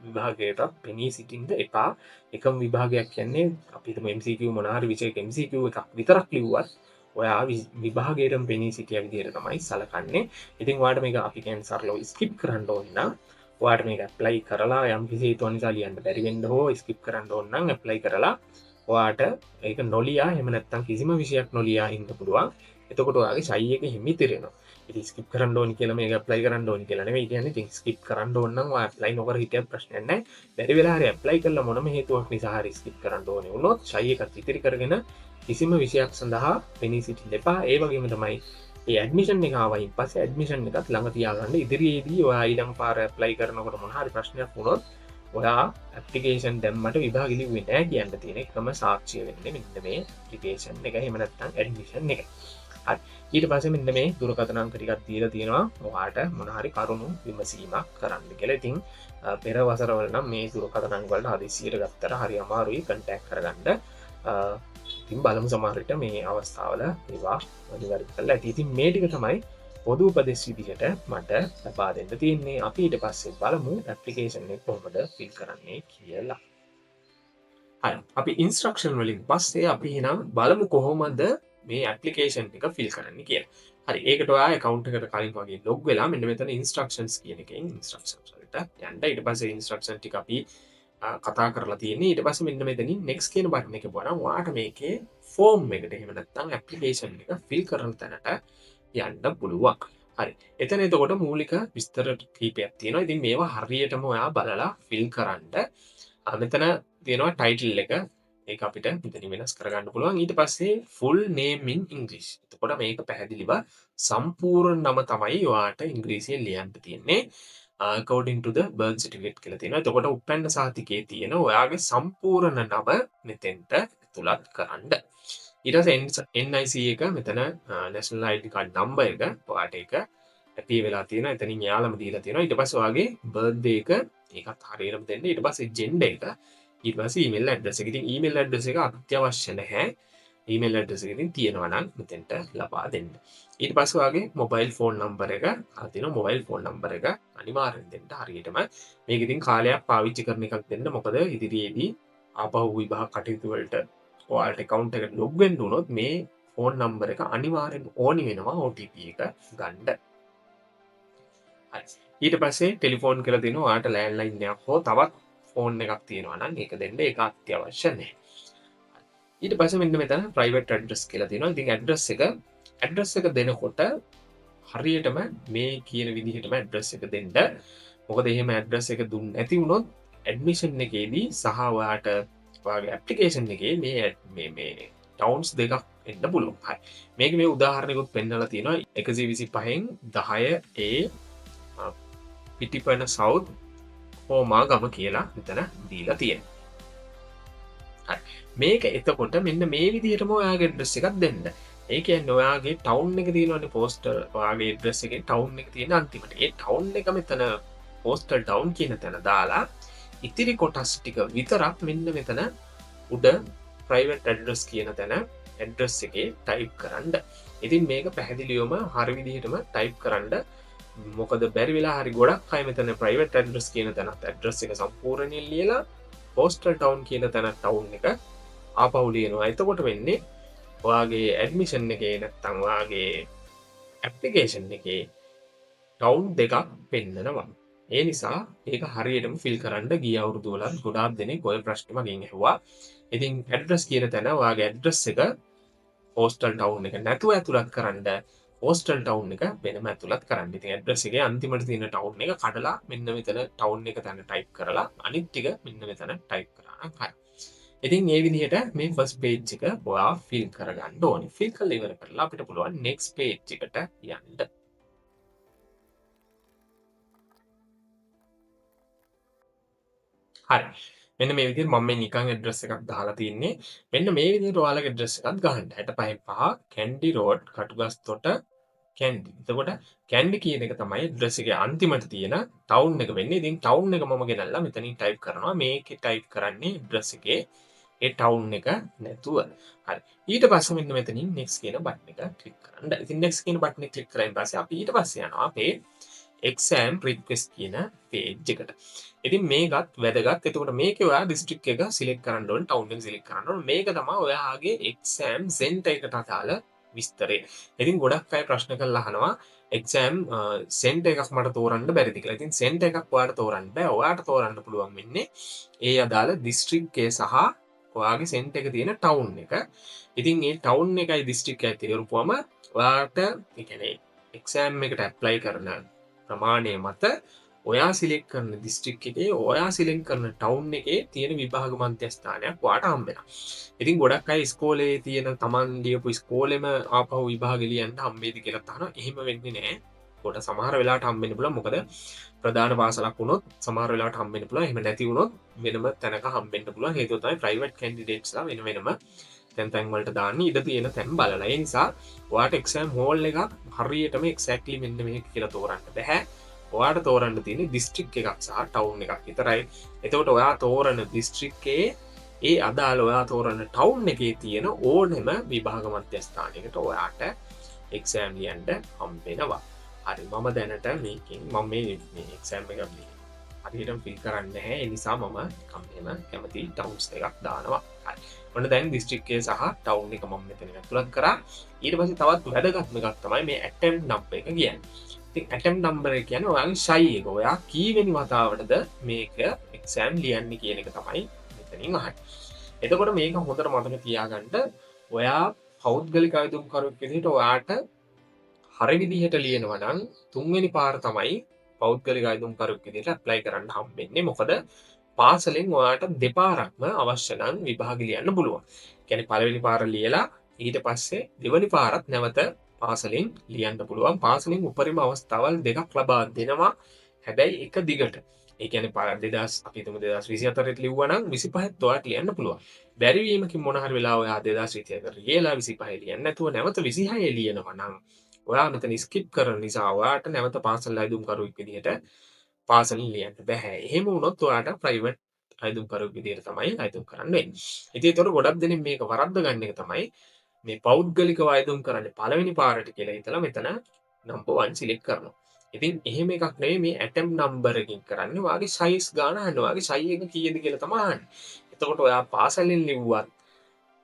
S1: විභාගයටත් පෙනී සිටින්න එපා. එකම විභාගයක් කියන්නේ අපි හිතමු MCQ මොන හරි විෂයක MCQ එකක් විතරක් ලිව්වත් ඔයා විභාගයටම පෙනී සිටිය විදිහට තමයි සලකන්නේ. ඉතින් ඔයාට මේක අපි කියන්නේ සරලව ස්කිප් කරන්න ඕනි නම් ඔයාට මේක ඇප්ලයි කරලා යම් කිසි හේතුවක් නිසා ලියන්න බැරි වෙන්න හෝ ස්කිප් කරන්න ඕන නම් ඇප්ලයි කරලා ඔයාට ඒක නොලියා එහෙම නැත්නම් කිසිම විෂයක් නොලියා ඉන්න පුළුවන්. එතකොට ඔයාගේ ෂයි එක හිමිතිරෙනවා. ඉතින් ස්කිප් කරන්න ඕනි කියලා මේක ඇප්ලයි කරන්න ඕනි කියලා නෙමෙයි කියන්නේ. ඉතින් ස්කිප් කරන්න ඕන නම් ඔයා ඇප්ලයි නොකර හිටියත් ප්‍රශ්නයක් නැහැ. බැරි වෙලා හරි ඇප්ලයි කළා මොනම හේතුවක් නිසා හරි ස්කිප් කරන්න ඕනේ වුණොත් ෂයි එකත් ඉතිරි කරගෙන කිසිම විෂයක් සඳහා පෙනී සිටින්න එපා. ඒ වගේම තමයි ඒ ඇඩ්මිෂන් එක ආවයින් පස්සේ ඇඩ්මිෂන් එකත් ළඟ තියාගන්න. ඉදිරියේදී ඔයා ඊළඟ පාර ඇප්ලයි කරනකොට මොන හරි ප්‍රශ්නයක් වුණොත් ඔයා ඇප්ලිකේෂන් දැම්මට විභාග ලිව්වේ නෑ කියන්න තියෙන එකම සාක්ෂිය වෙන්නේ මෙන්න මේ ඇප්ලිකේෂන් එක. එහෙම නැත්නම් ඇඩ්මිෂන් එක. හරි. ඊට පස්සේ මෙන්න මේ දුරකථන අංක ටිකක් දීලා තියෙනවා ඔයාට මොන හරි කරුණු විමසීමක් කරන්න කියලා. ඉතින් පෙර වසරවල නම් මේ දුරකථන අංක වලට හදිස්සියට ගත්තට හරි අමාරුයි කන්ටැක්ට් කරගන්න. ඉතින් බලමු සමහර විට මේ අවස්ථාවල ඒවා අනිවාර්ය කරලා ඇති. ඉතින් මේ ටික තමයි පොදු උපදෙස් විදිහට මට ලබා දෙන්න තියෙන්නේ. අපි ඊට පස්සේ බලමු ඇප්ලිකේෂන් එක කොහොමද ෆිල් කරන්නේ කියලා. හරි. අපි ඉන්ස්ට්‍රක්ෂන් වලින් පස්සේ අපි එහෙනම් බලමු කොහොමද මේ ඇප්ලිකේෂන් එක ෆිල් කරන්න කියලා. හරි. ඒකට ඔයා ඇකවුන්ට් එකට කලින් වගේ ලොග් වෙලා මෙන්න මෙතන ඉන්ස්ට්‍රක්ෂන්ස් කියන එකෙන් ඉන්ස්ට්‍රක්ෂන්ස් වලට යන්න. ඊට පස්සේ ඉන්ස්ට්‍රක්ෂන් ටික අපි කතා කරලා තියෙන්නේ. ඊට පස්සේ මෙන්න මෙතනින් next කියන බටන් එක බලනවා. ඔයාට මේකේ ෆෝම් එකට එහෙම නැත්නම් ඇප්ලිකේෂන් එක ෆිල් කරන තැනට යන්න පුළුවන්. හරි. එතන එතකොට මූලික විස්තර කීපයක් තියෙනවා. ඉතින් මේවා හරියටම ඔයා බලලා ෆිල් කරන්න. මෙතන තියෙනවා ටයිටල් එක. ඒක අපිට මෙතනින් වෙනස් කරගන්න පුළුවන්. ඊට පස්සේ full name in English. එතකොට මේක පැහැදිලිව සම්පූර්ණ නම තමයි ඔයාට ඉංග්‍රීසියෙන් ලියන්න තියෙන්නේ. According to the birth certificate කියලා තියෙනවා. එතකොට උප්පැන්න සහතිකයේ තියෙන ඔයාගේ සම්පූර්ණ නම මෙතෙන්ට ඇතුළත් කරන්න. ඊට පස්සේ NIC එක මෙතන National ID card number එක ඔයාට ඒක ඇපියර් වෙලා තියෙනවා. එතනින් එයාලම දීලා තියෙනවා. ඊට පස්සේ ඔයාගේ බර්ත්ඩේ එක ඒකත් හරියටම දෙන්න. ඊට පස්සේ ජෙන්ඩර් එක, ඊට පස්සේ ඊමේල් ඇඩ්‍රස් එක. ඉතින් ඊමේල් ඇඩ්‍රස් එක අත්‍යවශ්‍ය නැහැ. ඊමේල් ඇඩ්‍රස් එක ඉතින් තියෙනවා නම් මෙතෙන්ට ලබා දෙන්න. ඊට පස්සේ ඔයාගේ මොබයිල් ෆෝන් නම්බර් එක අර තියෙනවා. මොබයිල් ෆෝන් නම්බර් එක අනිවාර්යෙන් දෙන්න හරියටම. මේක ඉතින් කාලයක් පාවිච්චි කරන එකක් දෙන්න. මොකද ඉදිරියේදී ආපහු විභාග කටයුතු වලට ඔයාලට ඇකවුන්ට් එකට ලොග් වෙන්න වුණොත් මේ ෆෝන් නම්බර් එක අනිවාර්යෙන් ඕනි වෙනවා OTP එක ගන්න. හරි. ඊට පස්සේ ටෙලිෆෝන් කියලා දෙනවා. ඔයාලට ලෑන්ඩ්ලයින් එකක් හෝ තවත් ෆෝන් එකක් තියෙනවා නම් ඒක දෙන්න. ඒක අත්‍යවශ්‍ය නැහැ. ඊට පස්සේ මෙන්න මෙතන ප්‍රයිවට් ඇඩ්‍රස් කියලා තියෙනවා. ඉතින් ඇඩ්‍රස් එක දෙනකොට හරියටම මේ කියන විදිහටම ඇඩ්‍රස් එක දෙන්න. මොකද එහෙම ඇඩ්‍රස් එක දුන්නේ නැති වුණොත් ඇඩ්මිෂන් එකේදී සහ ඔයාට ඔයාගේ ඇප්ලිකේෂන් එකේ මේ මේ මේ ටවුන්ස් දෙකක් එන්න පුළුවන්. හරි. මේක මේ උදාහරණයකුත් පෙන්නලා තියෙනවා. 125න් 10 ඒ පිටිපන සවුත් හෝමාගම කියලා මෙතන දීලා තියෙනවා. හරි. මේක එතකොට මෙන්න මේ විදිහටම ඔයාගේ ඇඩ්‍රස් එකක් දෙන්න. ඒ කියන්නේ ඔයාගේ ටවුන් එක තියෙනවනේ පෝස්ටල්, ඔයාගේ ඇඩ්‍රස් එකේ ටවුන් එක තියෙන අන්තිමට. ඒ ටවුන් එක මෙතන පෝස්ටල් ටවුන් කියන තැන දාලා ඉතිරි කොටස් ටික විතරක් මෙන්න මෙතන උඩ ප්‍රයිවට් ඇඩ්‍රස් කියන තැන ඇඩ්‍රස් එකේ ටයිප් කරන්න. ඉතින් මේක පැහැදිලිවම හරි විදිහටම ටයිප් කරන්න. මොකද බැරි වෙලා හරි ගොඩක් අය මෙතන ප්‍රයිවට් ඇඩ්‍රස් කියන තැනත් ඇඩ්‍රස් එක සම්පූර්ණයෙන් ලියලා පෝස්ටල් ටවුන් කියන තැන ටවුන් එක ආපහු ලියනවා. එතකොට වෙන්නේ ඔයාගේ ඇඩ්මිෂන් එකේ නැත්තම් ඔයාගේ ඇප්ලිකේෂන් එකේ ටවුන් දෙකක් පෙන්නනවා. ඒ නිසා ඒක හරියටම ෆිල් කරන්න ගිය අවුරුදු වලත් ගොඩාක් දෙනෙක් ඔය ප්‍රශ්නේ මගෙන් ඇහුවා. ඉතින් ඇඩ්‍රස් කියන තැන ඔයාගේ ඇඩ්‍රස් එක පෝස්ටල් ටවුන් එක නැතුව ඇතුළත් කරන්න, පෝස්ටල් ටවුන් එක වෙනම ඇතුළත් කරන්න. ඉතින් ඇඩ්‍රස් එකේ අන්තිමට තියෙන ටවුන් එක කඩලා මෙන්න මෙතන ටවුන් එක තැන ටයිප් කරලා අනිත් ටික මෙන්න මෙතන ටයිප් කරා නම් හරි. ඉතින් මේ විදිහට මේ ෆස්ට් පේජ් එක ඔයා ෆිල් කරගන්න ඕනේ. ෆිල් කරලා ඉවර කරලා අපිට පුළුවන් නෙක්ස්ට් පේජ් එකට යන්න. හරි. මෙන්න මේ විදිහට මම මේ නිකන් ඇඩ්‍රස් එකක් දාලා තින්නේ. මෙන්න මේ විදිහට ඔයාලගේ ඇඩ්‍රස් එකක් ගහන්න. 65 5 කැන්ඩි රෝඩ් කටුගස්තොට කැන්ඩි. එතකොට කැන්ඩි කියන එක තමයි ඇඩ්‍රස් එකේ අන්තිමට තියෙන ටවුන් එක වෙන්නේ. ඉතින් ටවුන් එක මම ගෙනල්ලා මෙතනින් ටයිප් කරනවා. මේකේ ටයිප් කරන්නේ ඇඩ්‍රස් එකේ ඒ ටවුන් එක නැතුව. හරි. ඊට පස්සේ මෙන්න මෙතනින් next කියන බටන් එක ක්ලික් කරන්න. ඉතින් next කියන බටන් එක ක්ලික් කරායින් පස්සේ අපි ඊට පස්සේ යනවා අපේ exam request කියන පේජ් එකට. ඉතින් මේකත් වැදගත්. එතකොට මේකේ ඔයා ඩිස්ට්‍රික්ට් එක සිලෙක්ට් කරන්න ඕනේ, ටවුන් එක සිලෙක්ට් කරන්න ඕනේ. මේක තමයි ඔයාගේ එක්සෑම් සෙන්ටර් එකට අදාළ විස්තරය. ඉතින් ගොඩක් අය ප්‍රශ්න කරලා අහනවා එක්සෑම් සෙන්ටර් එකක් මට තෝරන්න බැරිද කියලා. ඉතින් සෙන්ටර් එකක් ඔයාට තෝරන්න බෑ. ඔයාට තෝරන්න පුළුවන් වෙන්නේ ඒ අදාළ දිස්ත්‍රික්කය සහ ඔයාගේ සෙන්ටර් එක තියෙන ටවුන් එක. ඉතින් ඒ ටවුන් එකයි දිස්ත්‍රික්කයයි තේරුපුවම ඔයාට ඒ කියන්නේ එක්සෑම් එකට ඇප්ලයි කරන ප්‍රමාණය මත ඔයා සිලෙක්ට් කරන දිස්ත්‍රික් එකේ ඔයා සිලෙක්ට් කරන ටවුන් එකේ තියෙන විභාග මධ්‍යස්ථානයක් ඔයාට හම්බ වෙනවා. ඉතින් ගොඩක් අය ඉස්කෝලේ තියෙන තමන් ලියපු ඉස්කෝලේම ආපහු විභාග ලියන්න හම්බෙයිද කියලා අහනවා. එහෙම වෙන්නේ නෑ. කොට සමහර වෙලාවට හම්බෙන්න පුළුවන්. මොකද ප්‍රධාන පාසලක් වුණොත් සමහර වෙලාවට හම්බෙන්න පුළුවන්. එහෙම නැති වුණොත් වෙනම තැනක හම්බෙන්න පුළුවන්. හේතුව තමයි ප්‍රයිවට් කැන්ඩිඩේට්ස්ලා වෙන වෙනම තැන් තැන් වලට දාන්න ඉඩ තියෙන තැන් බලලා. ඒ නිසා ඔයාට එක්සෑම් හෝල් එකක් හරියටම එක්සැක්ට්ලි මෙන්න මේක කියලා තෝරන්න බැහැ. ඔයාට තෝරන්න තියෙන්නේ දිස්ත්‍රික් එකක් සහ ටවුන් එකක් විතරයි. එතකොට ඔයා තෝරන දිස්ත්‍රික්කයේ ඒ අදාළ ඔයා තෝරන ටවුන් එකේ තියෙන ඕනෙම විභාග මධ්‍යස්ථානයකට ඔයාට එක්සෑම් ලියන්න හම්බෙනවා. හරි, මම දැනට මේකෙන් මම මේ එක්සෑම් එක මේ හරියටම ෆිල් කරන්නේ නැහැ. ඒ නිසා මම කම්පෙම කැමති ටවුන්ස් දෙකක් දානවා. හරි. ඔන්න දැන් දිස්ත්‍රික්කය සහ ටවුන් එක මම මෙතන ඇතුළත් කරා. ඊට පස්සේ තවත් වැදගත්ම එකක් තමයි මේ ඇටෙම්ප් නම්බර් එක කියන්නේ. ඉතින් ඇටෙම්ප් නම්බර් එක කියන්නේ ඔයාගේ ෂයි එක. ඔයා කීවෙනි වතාවටද මේක එක්සෑම් ලියන්නේ කියන එක තමයි මෙතනින් අහන්නේ. එතකොට මේක හොඳට මතක තියාගන්න. ඔයා පෞද්ගලික අයදුම්කරුවෙක් විදිහට ඔයාට හරි විදිහට ලියනවා නම් තුන්වෙනි පාර තමයි පෞද්ගලික අයදුම්කරුවෙක් විදිහට ඇප්ලයි කරන්න හම්බෙන්නේ. මොකද පාසලෙන් ඔයාට දෙපාරක්ම අවශ්‍ය නම් විභාග ලියන්න පුළුවන්. ඒ කියන්නේ පළවෙනි පාර ලියලා ඊට පස්සේ දෙවෙනි පාරත් නැවත පාසලෙන් ලියන්න පුළුවන්. පාසලෙන් උපරිම අවස්ථාවල් දෙකක් ලබා දෙනවා. හැබැයි එක දිගට. ඒ කියන්නේ පාර දෙදහස්, අපි හිතමු දෙදහස් විසිහතරෙත් ලිව්වා නම් විසිපහෙත් ඔයාට ලියන්න පුළුවන්. බැරි වීමකින් මොන හරි වෙලාව ඔයා දෙදහස් විසිහතර ලියලා විසිපහේ ලියන්න නැතුව නැවත විසිහයේ ලියනවා නම් ඔයා මෙතන ස්කිප් කරන නිසා ඔයාට නැවත පාසල් අයදුම්කරුවෙක් විදිහට පාසලෙන් ලියන්න බැහැ. එහෙම වුණොත් ඔයාට ප්‍රයිවට් අයදුම්කරුවෙක් විදිහට තමයි අයදුම් කරන්න වෙන්නේ. ඉතින් ඒතකොට ගොඩක් දෙනෙක් මේක වරද්ද ගන්න එක තමයි මේ පෞද්ගලිකව අයදුම් කරන්නේ පළවෙනි පාරට කියලා හිතලා මෙතන නම්බර් 1 සිලෙක්ට් කරනවා. ඉතින් එහෙම එකක් නෙවෙයි මේ ඇටම් නම්බර් එකකින් කරන්නේ. ඔයාගේ සයිස් ගාන අහන්නේ. ඔයාගේ සයි එක කීයද කියලා තමයි අහන්නේ. එතකොට ඔයා පාසලෙන් ලිව්වත්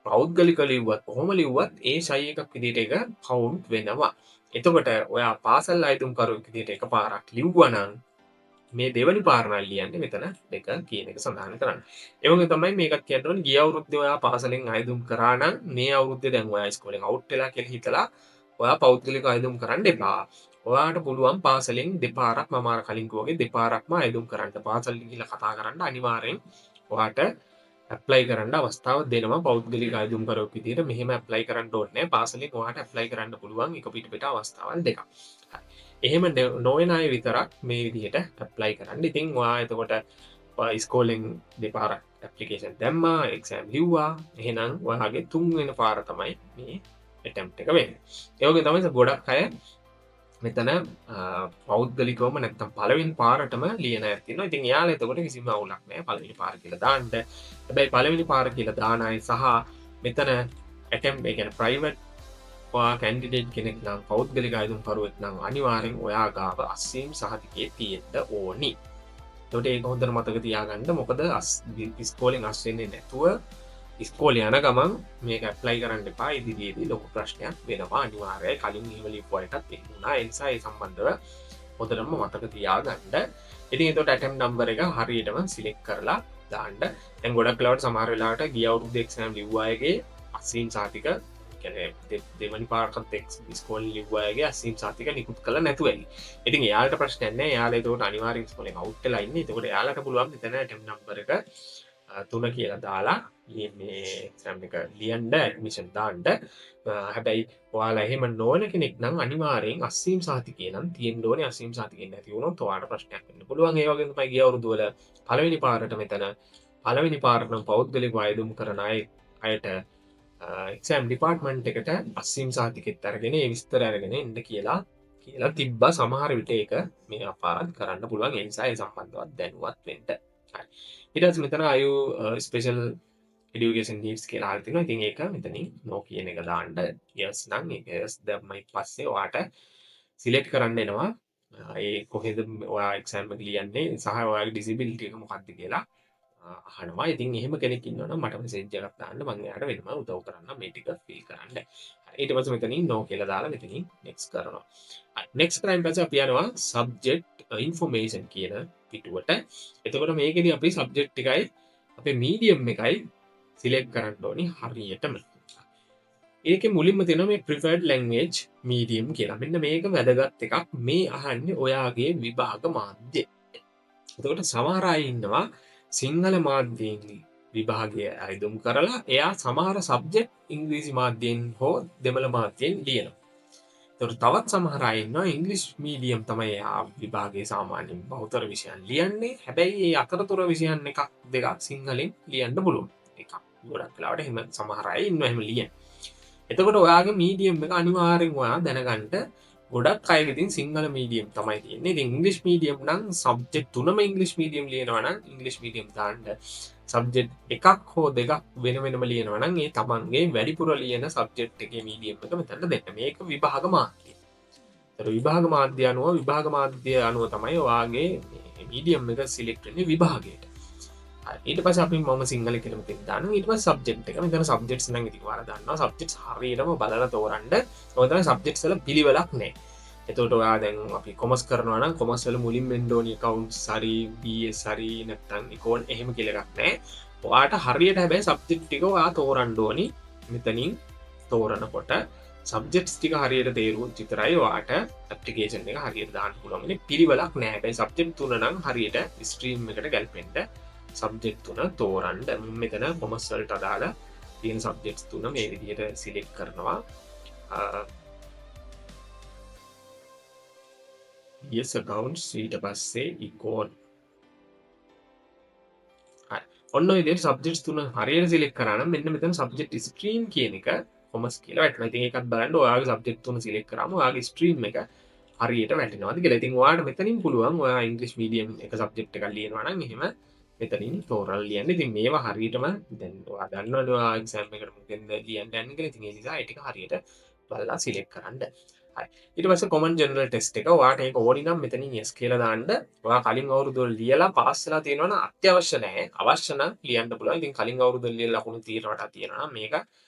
S1: පෞද්ගලිකව ලිව්වත් කොහොම ලිව්වත් ඒ සයි එකක් විදිහට ඒක කවුන්ට් වෙනවා. එතකොට ඔයා පාසල් අයදුම්කරුවෙක් විදිහට එකපාරක් ලිව්වා නම් මේ දෙවනි පාර නම් ලියන්නේ මෙතන දෙක කියන එක සඳහන් කරන්න. ඒ වගේ තමයි මේකත් කියන්න ඕනේ. ගිය අවුරුද්දේ ඔයා පාසලෙන් අයදුම් කරා නම් මේ අවුරුද්දේ දැන් ඔයා ඉස්කෝලෙන් අවුට් වෙලා කියලා හිතලා ඔයා පෞද්ගලිකව අයදුම් කරන්න එපා. ඔයාට පුළුවන් පාසලෙන් දෙපාරක්, මම අර කලින් කිව්වා වගේ දෙපාරක්ම අයදුම් කරන්න. පාසලට ගිහිල්ලා කතා කරන්න අනිවාර්යෙන් ඔයාට ඇප්ලයි කරන්න අවස්ථාව දෙනවා. පෞද්ගලික අයදුම්කරුවෙක් විදිහට මෙහෙම ඇප්ලයි කරන්න ඕනේ නෑ. පාසලෙන් ඔයාට ඇප්ලයි කරන්න පුළුවන් එක පිට පිට අවස්ථාවල් දෙකක්. හරි. එහෙම නොවන අය විතරක් මේ විදිහට ඇප්ලයි කරන්න. ඉතින් ඔයා එතකොට ඔයා ඉස්කෝලෙන් දෙපාරක් ඇප්ලිකේෂන් දැම්මා, එක්සෑම් ලිව්වා. එහෙනම් ඔයාගේ තුන්වෙනි පාර තමයි මේ ඇටෙම්ප්ට් එක වෙන්නේ. ඒ වගේ තමයි ගොඩක් අය මෙතන පෞද්ගලිකවම නැත්තම් පළවෙනි පාරටම ලියන අය තියෙනවා. ඉතින් එයාලා එතකොට කිසිම අවුලක් නෑ පළවෙනි පාර කියලා දාන්න. හැබැයි පළවෙනි පාර කියලා දාන අය සහ මෙතන ඇටෙම්ප්, ඒ කියන්නේ ප්‍රයිවට් ඔයා කැන්ඩිඩේට් කෙනෙක් නම්, පෞද්ගලික අයදුම්කරුවෙක් නම් අනිවාර්යෙන් ඔයා ගාව අස්වීම් සහතිකයේ තියෙන්න ඕනි. එතකොට ඒක හොඳට මතක තියාගන්න. මොකද ඉස්කෝලෙන් අස් වෙන්නේ නැතුව ඉස්කෝලේ යන ගමන් මේක ඇප්ලයි කරන්න එපා. ඉදිරියේදී ලොකු ප්‍රශ්නයක් වෙනවා අනිවාර්යයි. කලින් එහෙම ලියපු අයටත් එහෙම වුණා. ඒ නිසා ඒ සම්බන්ධව හොඳටම මතක තියාගන්න. ඉතින් එතකොට ඇටෙම්ප් නම්බර් එක හරියටම සිලෙක්ට් කරලා දාන්න. දැන් ගොඩක් වෙලාවට සමහර වෙලාවට ගිය අවුරුද්දේ එක්සෑම් ලිව්ව අයගේ අස්වීම් සහතික, කියන්නේ දෙවනි පාරටත් ඉස්කෝලේ ලිව්ව අයගේ අස්වීම් සහතික නිකුත් කළා නැතුව ඇති. ඉතින් එයාලට ප්‍රශ්නයක් නෑ. එයාලා එතකොට අනිවාර්යෙන් ඉස්කෝලෙන් අවුට් වෙලා ඉන්නේ. එතකොට එයාලට පුළුවන් මෙතන ඇටෙම්ප් නම්බර් එක 3 කියලා දාලා මේ එක්සෑම් එක ලියන්න, ඇඩ්මිෂන් දාන්න. හැබැයි ඔයාලා එහෙම නොවන කෙනෙක් නම් අනිවාර්යෙන් අස්වීම් සහතිකය නම් තියෙන්න ඕනේ. අස්වීම් සහතිකය නැති වුණොත් ඔයාලට ප්‍රශ්නයක් වෙන්න පුළුවන්. ඒ වගේම තමයි ගිය අවුරුදු වල පළවෙනි පාරට මෙතන පළවෙනි පාරට නම් පෞද්ගලිකව අයදුම් කරන අයට එක්සෑම් ඩිපාර්ට්මන්ට් එකට අස්වීම් සහතිකෙත් අරගෙන ඒ විස්තර අරගෙන එන්න කියලා තිබ්බා. සමහර විට ඒක මේ අපාරත් කරන්න පුළුවන්. ඒ නිසා ඒ සම්බන්ධවත් දැනුවත් වෙන්න. හරි. ඊට පස්සේ මෙතන ස්පෙෂල් එඩියුකේෂන් නීඩ්ස් කියලා අහලා තිනවා. ඉතින් ඒක මෙතනින් නෝ කියන එක දාන්න. යස් නම් ඒක යස් දැම්මයි පස්සේ ඔයාට සිලෙක්ට් කරන්න එනවා. ඒ කොහෙද ඔයා එක්සෑම් එක ලියන්නේ සහ ඔයාගේ ඩිසබිලිටි එක මොකක්ද කියලා අහනවා. ඉතින් එහෙම කෙනෙක් ඉන්නවා නම් මට මෙසේජ් එකක් දාන්න, මං එයාට වෙනම උදව් කරන්නම් මේ ටික ෆිල් කරන්න. හරි. ඊට පස්සේ මෙතනින් නෝ කියලා දාලා මෙතනින් නෙක්ස්ට් කරනවා. හරි. නෙක්ස්ට් කරායින් පස්සේ අපි යනවා සබ්ජෙක්ට් ඉන්ෆර්මේෂන් කියන පිටුවට. එතකොට මේකෙදි අපි සබ්ජෙක්ට් එකයි අපේ මීඩියම් එකයි සිලෙක්ට් කරන්න ඕනි හරියටම. ඒකේ මුලින්ම තියෙනවා මේ ප්‍රිෆර්ඩ් ලැන්ග්වේජ් මීඩියම් කියලා. මෙන්න මේක වැදගත් එකක්. මේ අහන්නේ ඔයාගේ විභාග මාධ්‍ය. එතකොට සමහර අය ඉන්නවා සිංහල මාධ්‍යයෙන් විභාගය අයදුම් කරලා එයා සමහර සබ්ජෙක්ට් ඉංග්‍රීසි මාධ්‍යයෙන් හෝ දෙමළ මාධ්‍යයෙන් ලියනවා. එතකොට තවත් සමහර අය ඉන්නවා ඉංග්‍රීසි මීඩියම් තමයි එයා විභාගයේ සාමාන්‍යයෙන් බහුතර විෂයන් ලියන්නේ. හැබැයි ඒ අතරතුර විෂයන් එකක් දෙකක් සිංහලෙන් ලියන්න පුළුවන්. එකක් ගොඩක් වෙලාවට එහෙම සමහර අය ඉන්නවා එහෙම ලියන. එතකොට ඔයාගේ මීඩියම් එක අනිවාර්යෙන් ඔයා දැනගන්න. ගොඩක් අය ඉතින් සිංහල මීඩියම් තමයි තියෙන්නේ. ඉතින් ඉංග්‍රීසි මීඩියම් නම් සබ්ජෙක්ට් තුනම ඉංග්‍රීසි මීඩියම් ලියනවා නම් ඉංග්‍රීසි මීඩියම් දාන්න. සබ්ජෙක්ට් එකක් හෝ දෙකක් වෙන වෙනම ලියනවා නම් ඒ තමන්ගේ වැඩිපුර ලියන සබ්ජෙක්ට් එකේ මීඩියම් එක මෙතනට දෙන්න. මේක විභාග මාධ්‍ය. ඒතර විභාග මාධ්‍ය අනුව තමයි ඔයාගේ මේ මීඩියම් එක සිලෙක්ට් වෙන්නේ විභාගයට. හරි. ඊට පස්සේ අපි මම සිංහල කියලා මෙතෙන් දානවා. ඊට පස්සේ සබ්ජෙක්ට් එක. මෙතන සබ්ජෙක්ට්ස් නම් ඉතින් ඔයාලා දන්නවා සබ්ජෙක්ට්ස් හරියටම බලලා තෝරන්න. ඔය තමයි සබ්ජෙක්ට්ස් වල පිළිවෙලක් නෑ. එතකොට ඔයා දැන් අපි කොමර්ස් කරනවා නම් කොමර්ස් වල මුලින්ම එන්න ඕනි ඇකවුන්ට්ස් හරි BS හරි නැත්නම් ඉකෝන් එහෙම කියලා එකක් නෑ. ඔයාට හරියට හැබැයි සබ්ජෙක්ට් ටික ඔයා තෝරන්න ඕනි. මෙතනින් තෝරනකොට සබ්ජෙක්ට්ස් ටික හරියට තේරුවොත් විතරයි ඔයාට ඇප්ලිකේෂන් එක හරියට දාන්න පුළුවන් වෙන්නේ. පිළිවෙලක් නෑ. හැබැයි සබ්ජෙක්ට් තුන නම් හරියට ස්ට්‍රීම් එකට ගැලපෙන්න සබ්ජෙක්ට් තුන තෝරන්න. මම මෙතන කොමර්ස් වලට අදාළ තියෙන සබ්ජෙක්ට්ස් තුන මේ විදිහට සිලෙක්ට් කරනවා. BS accounts ඊට පස්සේ econ. හරි. ඔන්න ඔය විදිහට සබ්ජෙක්ට්ස් තුන හරියට සිලෙක්ට් කරා නම් මෙන්න මෙතන සබ්ජෙක්ට් ස්ට්‍රීම් කියන එක කොමර්ස් කියලා වැටෙනවා. ඉතින් ඒකත් බලන්න ඔයාගේ සබ්ජෙක්ට් තුන සිලෙක්ට් කරාම ඔයාගේ ස්ට්‍රීම් එක හරියට වැටෙනවද කියලා. ඉතින් ඔයාලට මෙතනින් පුළුවන් ඔයා ඉංග්‍රීසි මීඩියම් එක සබ්ජෙක්ට් එකක් ලියනවා නම් එහෙම මෙතනින් තෝරලා ලියන්න. ඉතින් මේවා හරියටම දැන් ඔයා දන්නවනේ ඔයා එක්සෑම් එකට මොකෙන්ද ලියන්න යන්නේ කියලා. ඉතින් ඒ නිසා ඒ ටික හරියට බලලා සිලෙක්ට් කරන්න. හරි. ඊට පස්සේ කොමන් ජෙනරල් ටෙස්ට් එක ඔයාට ඒක ඕනි නම් මෙතනින් yes කියලා දාන්න. ඔයා කලින් අවුරුදු වල ලියලා පාස් වෙලා තියෙනවා නම් අත්‍යවශ්‍ය නෑ. අවශ්‍ය නම් ලියන්න පුළුවන්. ඉතින් කලින් අවුරුදු වල ලියලා ලකුණු තියෙනවට තියෙනවා නම් මේක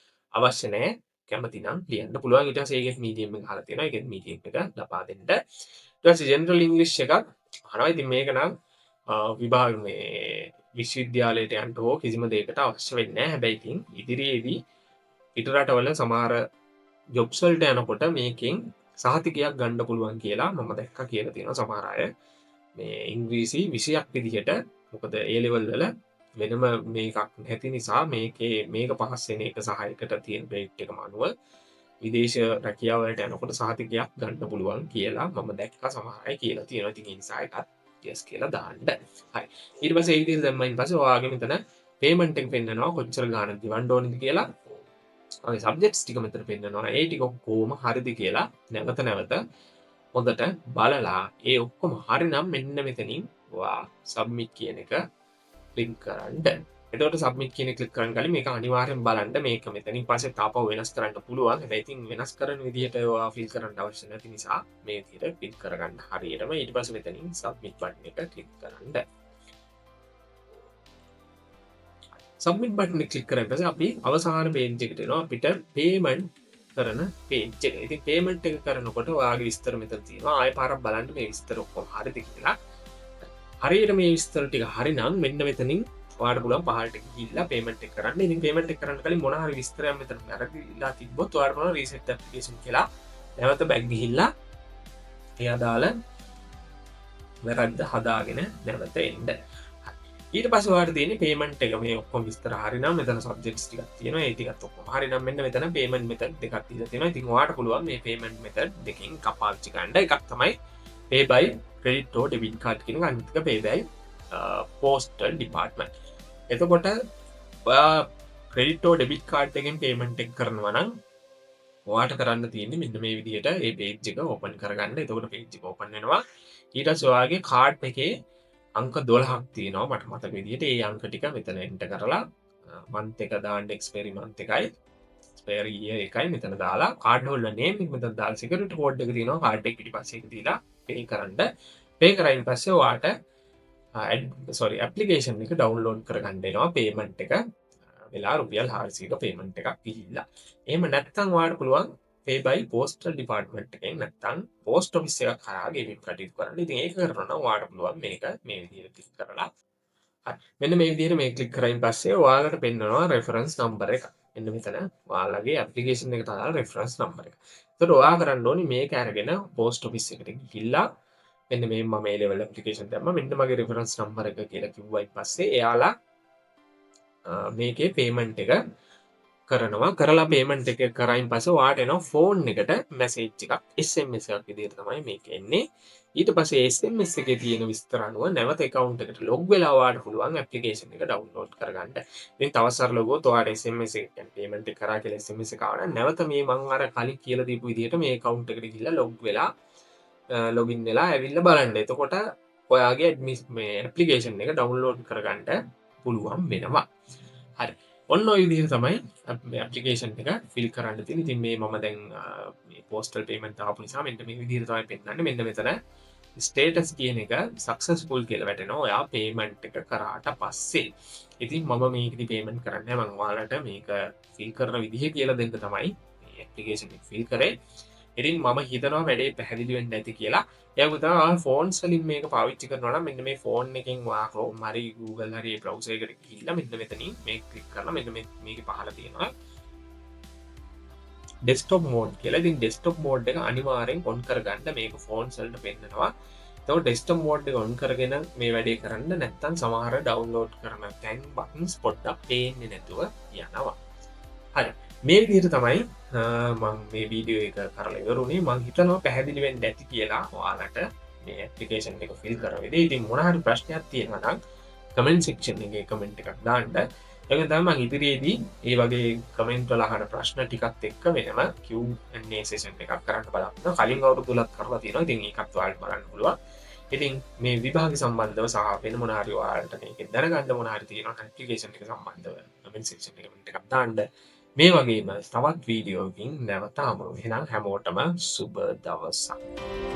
S1: අවශ්‍ය නෑ. කැමති නම් ලියන්න පුළුවන්. ඊට පස්සේ ඒකෙත් මීඩියම් එක අහලා තියෙනවා. ඒකෙත් මීඩියම් එක ලබා දෙන්න. ඊට පස්සේ ජෙනරල් ඉංග්‍රීසි එකක් අහනවා. ඉතින් මේක නම් විභාග මේ විශ්වවිද්‍යාලයට යන්න හෝ කිසිම දෙයකට අවශ්‍ය වෙන්නේ නෑ. හැබැයි ඉතින් ඉදිරියේදී පිට රටවල සමහර ජොබ්ස් වලට යනකොට මේකෙන් සහතිකයක් ගන්න පුළුවන් කියලා මම දැක්කා කියලා තියෙනවා සමහර අය මේ ඉංග්‍රීසි විෂයක් විදිහට. මොකද ඒ ලෙවල් වල වෙනම මේකක් නැති නිසා මේකේ මේක පහස් වෙන එක සහ එකට තියෙන ග්‍රේඩ් එකම අනුව විදේශ රැකියාව වලට යනකොට සහතිකයක් ගන්න පුළුවන් කියලා මම දැක්කා සමහර අය කියලා තියෙනවා. ඉතින් ඒ නිසා එකත් yes කියලා දාන්න. හරි. ඊට පස්සේ ඒ විදිහට දැම්මයින් පස්සේ ඔයාගේ මෙතන පේමන්ට් එක පෙන්නනවා කොච්චර ගාණක් ගෙවන්න ඕනද කියලා. ඔය සබ්ජෙක්ට්ස් ටික මෙතන පෙන්නනවා. ඒ ටික ඔක්කොම හරිද කියලා නැවත නැවත හොඳට බලලා ඒ ඔක්කොම හරිනම් මෙන්න මෙතනින් ඔයා සබ්මිට් කියන එක ක්ලික් කරන්න. එතකොට සබ්මිට් කියන එක ක්ලික් කරන කලින් මේක අනිවාර්යෙන් බලන්න. මේක මෙතනින් පස්සේ තාපව වෙනස් කරන්න පුළුවන්. හැබැයි ඉතින් වෙනස් කරන විදිහට ඔයා ෆිල් කරන්න අවශ්‍ය නැති නිසා මේ විදිහට ෆිල් කරගන්න හරියටම. ඊට පස්සේ මෙතනින් සබ්මිට් බටන් එක ක්ලික් කරන්න. සබ්මිට් බටන් එක ක්ලික් කරාට පස්සේ අපි අවසාන පේජ් එකට එනවා. අපිට පේමන්ට් කරන පේජ් එක. ඉතින් පේමන්ට් එක කරනකොට ඔයාගේ විස්තර මෙතන තියෙනවා. ආයෙ පාරක් බලන්න මේ විස්තර ඔක්කොම හරිද කියලා. හරියට මේ විස්තර ටික හරිනම් මෙන්න මෙතනින් ඔයාලට පුළුවන් පහළට ගිහිල්ලා පේමන්ට් එක කරන්න. ඉතින් පේමන්ට් එක කරන්න කලින් මොන හරි විස්තරයක් මෙතන වැරදිලා තිබ්බොත් ඔයාලට පුළුවන් රීසෙට් ඇප්ලිකේෂන් කියලා නැවත බැක් ගිහිල්ලා ඒ අදාළ වැරද්ද හදාගෙන නැවත එන්න. ඊට පස්සේ ඔයාලට තියෙන්නේ පේමන්ට් එක. මේ ඔක්කොම විස්තර හරිනම් මෙතන සබ්ජෙක්ට්ස් ටිකක් තියෙනවා. ඒ ටිකත් ඔක්කොම හරිනම් මෙන්න මෙතන පේමන්ට් මෙතඩ් දෙකක් දීලා තියෙනවා. ඉතින් ඔයාලට පුළුවන් මේ පේමන්ට් මෙතඩ් දෙකෙන් එකක් පාවිච්චි කරන්න. එකක් තමයි pay by credit or debit card කියන එක, අනිත් එක pay by postal department. එතකොට ඔයා credit or debit card එකෙන් පේමන්ට් එක කරනවා නම් ඔයාට කරන්න තියෙන්නේ මෙන්න මේ විදිහට මේ පේජ් එක ඕපන් කරගන්න. එතකොට පේජ් එක ඕපන් වෙනවා. ඊට පස්සේ ඔයාගේ කාඩ් එකේ අංක 12ක් තියෙනවා මට මතක විදිහට. ඒ අංක ටික මෙතන එන්ටර් කරලා මන්ත් එක දාන්න, එක්ස්පයරි මන්ත් එකයි එක්ස්පයරි ඉයර් එකයි මෙතන දාලා කාඩ් හෝල්ඩර් නේම් එක මෙතන දාලා සිකියුරිටි කෝඩ් එක තියෙනවා කාඩ් එක පිටිපස්සේ එක දීලා පේ කරන්න. පේ කරායින් පස්සේ ඔයාට ඇප්ලිකේෂන් එක ඩවුන්ලෝඩ් කරගන්න එනවා. පේමන්ට් එක වෙලා රුපියල් 400ක පේමන්ට් එකක් ගිහිල්ලා. එහෙම නැත්නම් ඔයාලට පුළුවන් pay by postal department එකෙන් නැත්නම් post office එකක් හරහා ගෙවීම් කටයුතු කරන්න. ඉතින් ඒක කරනවා නම් ඔයාලට පුළුවන් මේක මේ විදිහට ක්ලික් කරලා. හරි. මෙන්න මේ විදිහට මේ ක්ලික් කරායින් පස්සේ ඔයාලට පෙන්වනවා රෙෆරන්ස් නම්බර් එක. මෙන්න මෙතන ඔයාලගේ ඇප්ලිකේෂන් එකට අදාළ රෙෆරන්ස් නම්බර් එක. එතකොට ඔයා කරන්න ඕනි මේක අරගෙන පෝස්ට් ඔෆිස් එකට ගිහිල්ලා මෙන්න මේ මම ඒ ලෙවල් ඇප්ලිකේෂන් දැම්මා, මෙන්න මගේ රෙෆරන්ස් නම්බර් එක කියලා කිව්වයින් පස්සේ එයාලා මේකේ පේමන්ට් එක කරනවා. කරලා පේමන්ට් එක කරායින් පස්සේ ඔයාට එනවා ෆෝන් එකට මැසේජ් එකක්, SMS එකක් විදිහට තමයි මේක එන්නේ. ඊට පස්සේ SMS එකේ තියෙන විස්තර අනුව නැවත ඇකවුන්ට් එකට ලොග් වෙලා ඔයාට පුළුවන් ඇප්ලිකේෂන් එක ඩවුන්ලෝඩ් කරගන්න. ඉතින් තව සරලව ගියොත් ඔයාට SMS එක කියන්නේ පේමන්ට් එක කරා කියලා SMS එක ආවනම් නැවත මේ මං අර කලින් කියලා දීපු විදිහට මේ ඇකවුන්ට් එකට ගිහිල්ලා ලොග් වෙලා ලොගින් වෙලා ඇවිල්ලා බලන්න. එතකොට ඔයාගේ මේ ඇප්ලිකේෂන් එක ඩවුන්ලෝඩ් කරගන්න පුළුවන් වෙනවා. හරි. ඔන්න ඔය විදිහට තමයි මේ ඇප්ලිකේෂන් එක ෆිල් කරන්න තියෙන්නේ. ඉතින් මේ මම දැන් මේ පෝස්ටල් පේමන්ට් ආපු නිසා මෙන්න මේ විදිහට තමයි පෙන්නන්නේ. මෙන්න මෙතන ස්ටේටස් කියන එක සක්සස්ෆුල් කියලා වැටෙනවා ඔයා පේමන්ට් එක කරාට පස්සේ. ඉතින් මම මේකෙදි පේමන්ට් කරන්නේ නැහැ. මම ඔයාලට මේක ෆිල් කරන විදිහ කියලා දෙන්න තමයි මේ ඇප්ලිකේෂන් එක ෆිල් කරේ. ඉතින් මම හිතනවා වැඩේ පැහැදිලි වෙන්න ඇති කියලා. ඒ වගේම තමයි ඔයා ෆෝන්ස් වලින් මේක පාවිච්චි කරනවා නම් මෙන්න මේ ෆෝන් එකෙන් ඔයා Chrome හරි Google හරි ඒ බ්‍රවුසර් එකට ගිහිල්ලා මෙන්න මෙතනින් මේක ක්ලික් කරලා මෙන්න මේකේ පහළ තියෙනවා ඩෙස්ක්ටොප් මෝඩ් කියලා. ඉතින් ඩෙස්ක්ටොප් මෝඩ් එක අනිවාර්යෙන් ඔන් කරගන්න. මේක ෆෝන්ස් වලට පෙන්නනවා. එතකොට ඩෙස්ක්ටොප් මෝඩ් එක ඔන් කරගෙන මේ වැඩේ කරන්න නැත්නම් සමහර ඩවුන්ලෝඩ් කරන තැන් බටන්ස් පොඩ්ඩක් පේන්නේ නැතුව යනවා. හරි. මේ විදිහට තමයි මං මේ වීඩියෝ එක කරලා ඉවර වුණේ. මං හිතනවා පැහැදිලි වෙන්න ඇති කියලා ඔයාලට මේ ඇප්ලිකේෂන් එක ෆිල් කරන විදිහ. ඉතින් මොන හරි ප්‍රශ්නයක් තියෙනවා නම් කමෙන්ට් සෙක්ෂන් එකේ කමෙන්ට් එකක් දාන්න. ඒ වගේම තමයි මං ඉදිරියේදී ඒ වගේ කමෙන්ට් වල අහන ප්‍රශ්න ටිකත් එක්ක වෙනම Q&A session එකක් කරන්න බලාපොරොත්තු වෙනවා. කලින් අවුරුදු වලත් කරලා තියෙනවා. ඉතින් ඒකත් ඔයාලට බලන්න පුළුවන්. ඉතින් මේ විභාග සම්බන්ධව සහ වෙන මොන හරි ඔයාලට මේකෙන් දැනගන්න මොන හරි තියෙනවා නම් ඇප්ලිකේෂන් එක සම්බන්ධව කමෙන්ට් සෙක්ෂන් එකේ කමෙන්ට් එකක් දාන්න. මේ වගේම තවත් වීඩියෝ එකකින් නැවත හමු වෙමු. එහෙනම් හැමෝටම සුබ දවසක්.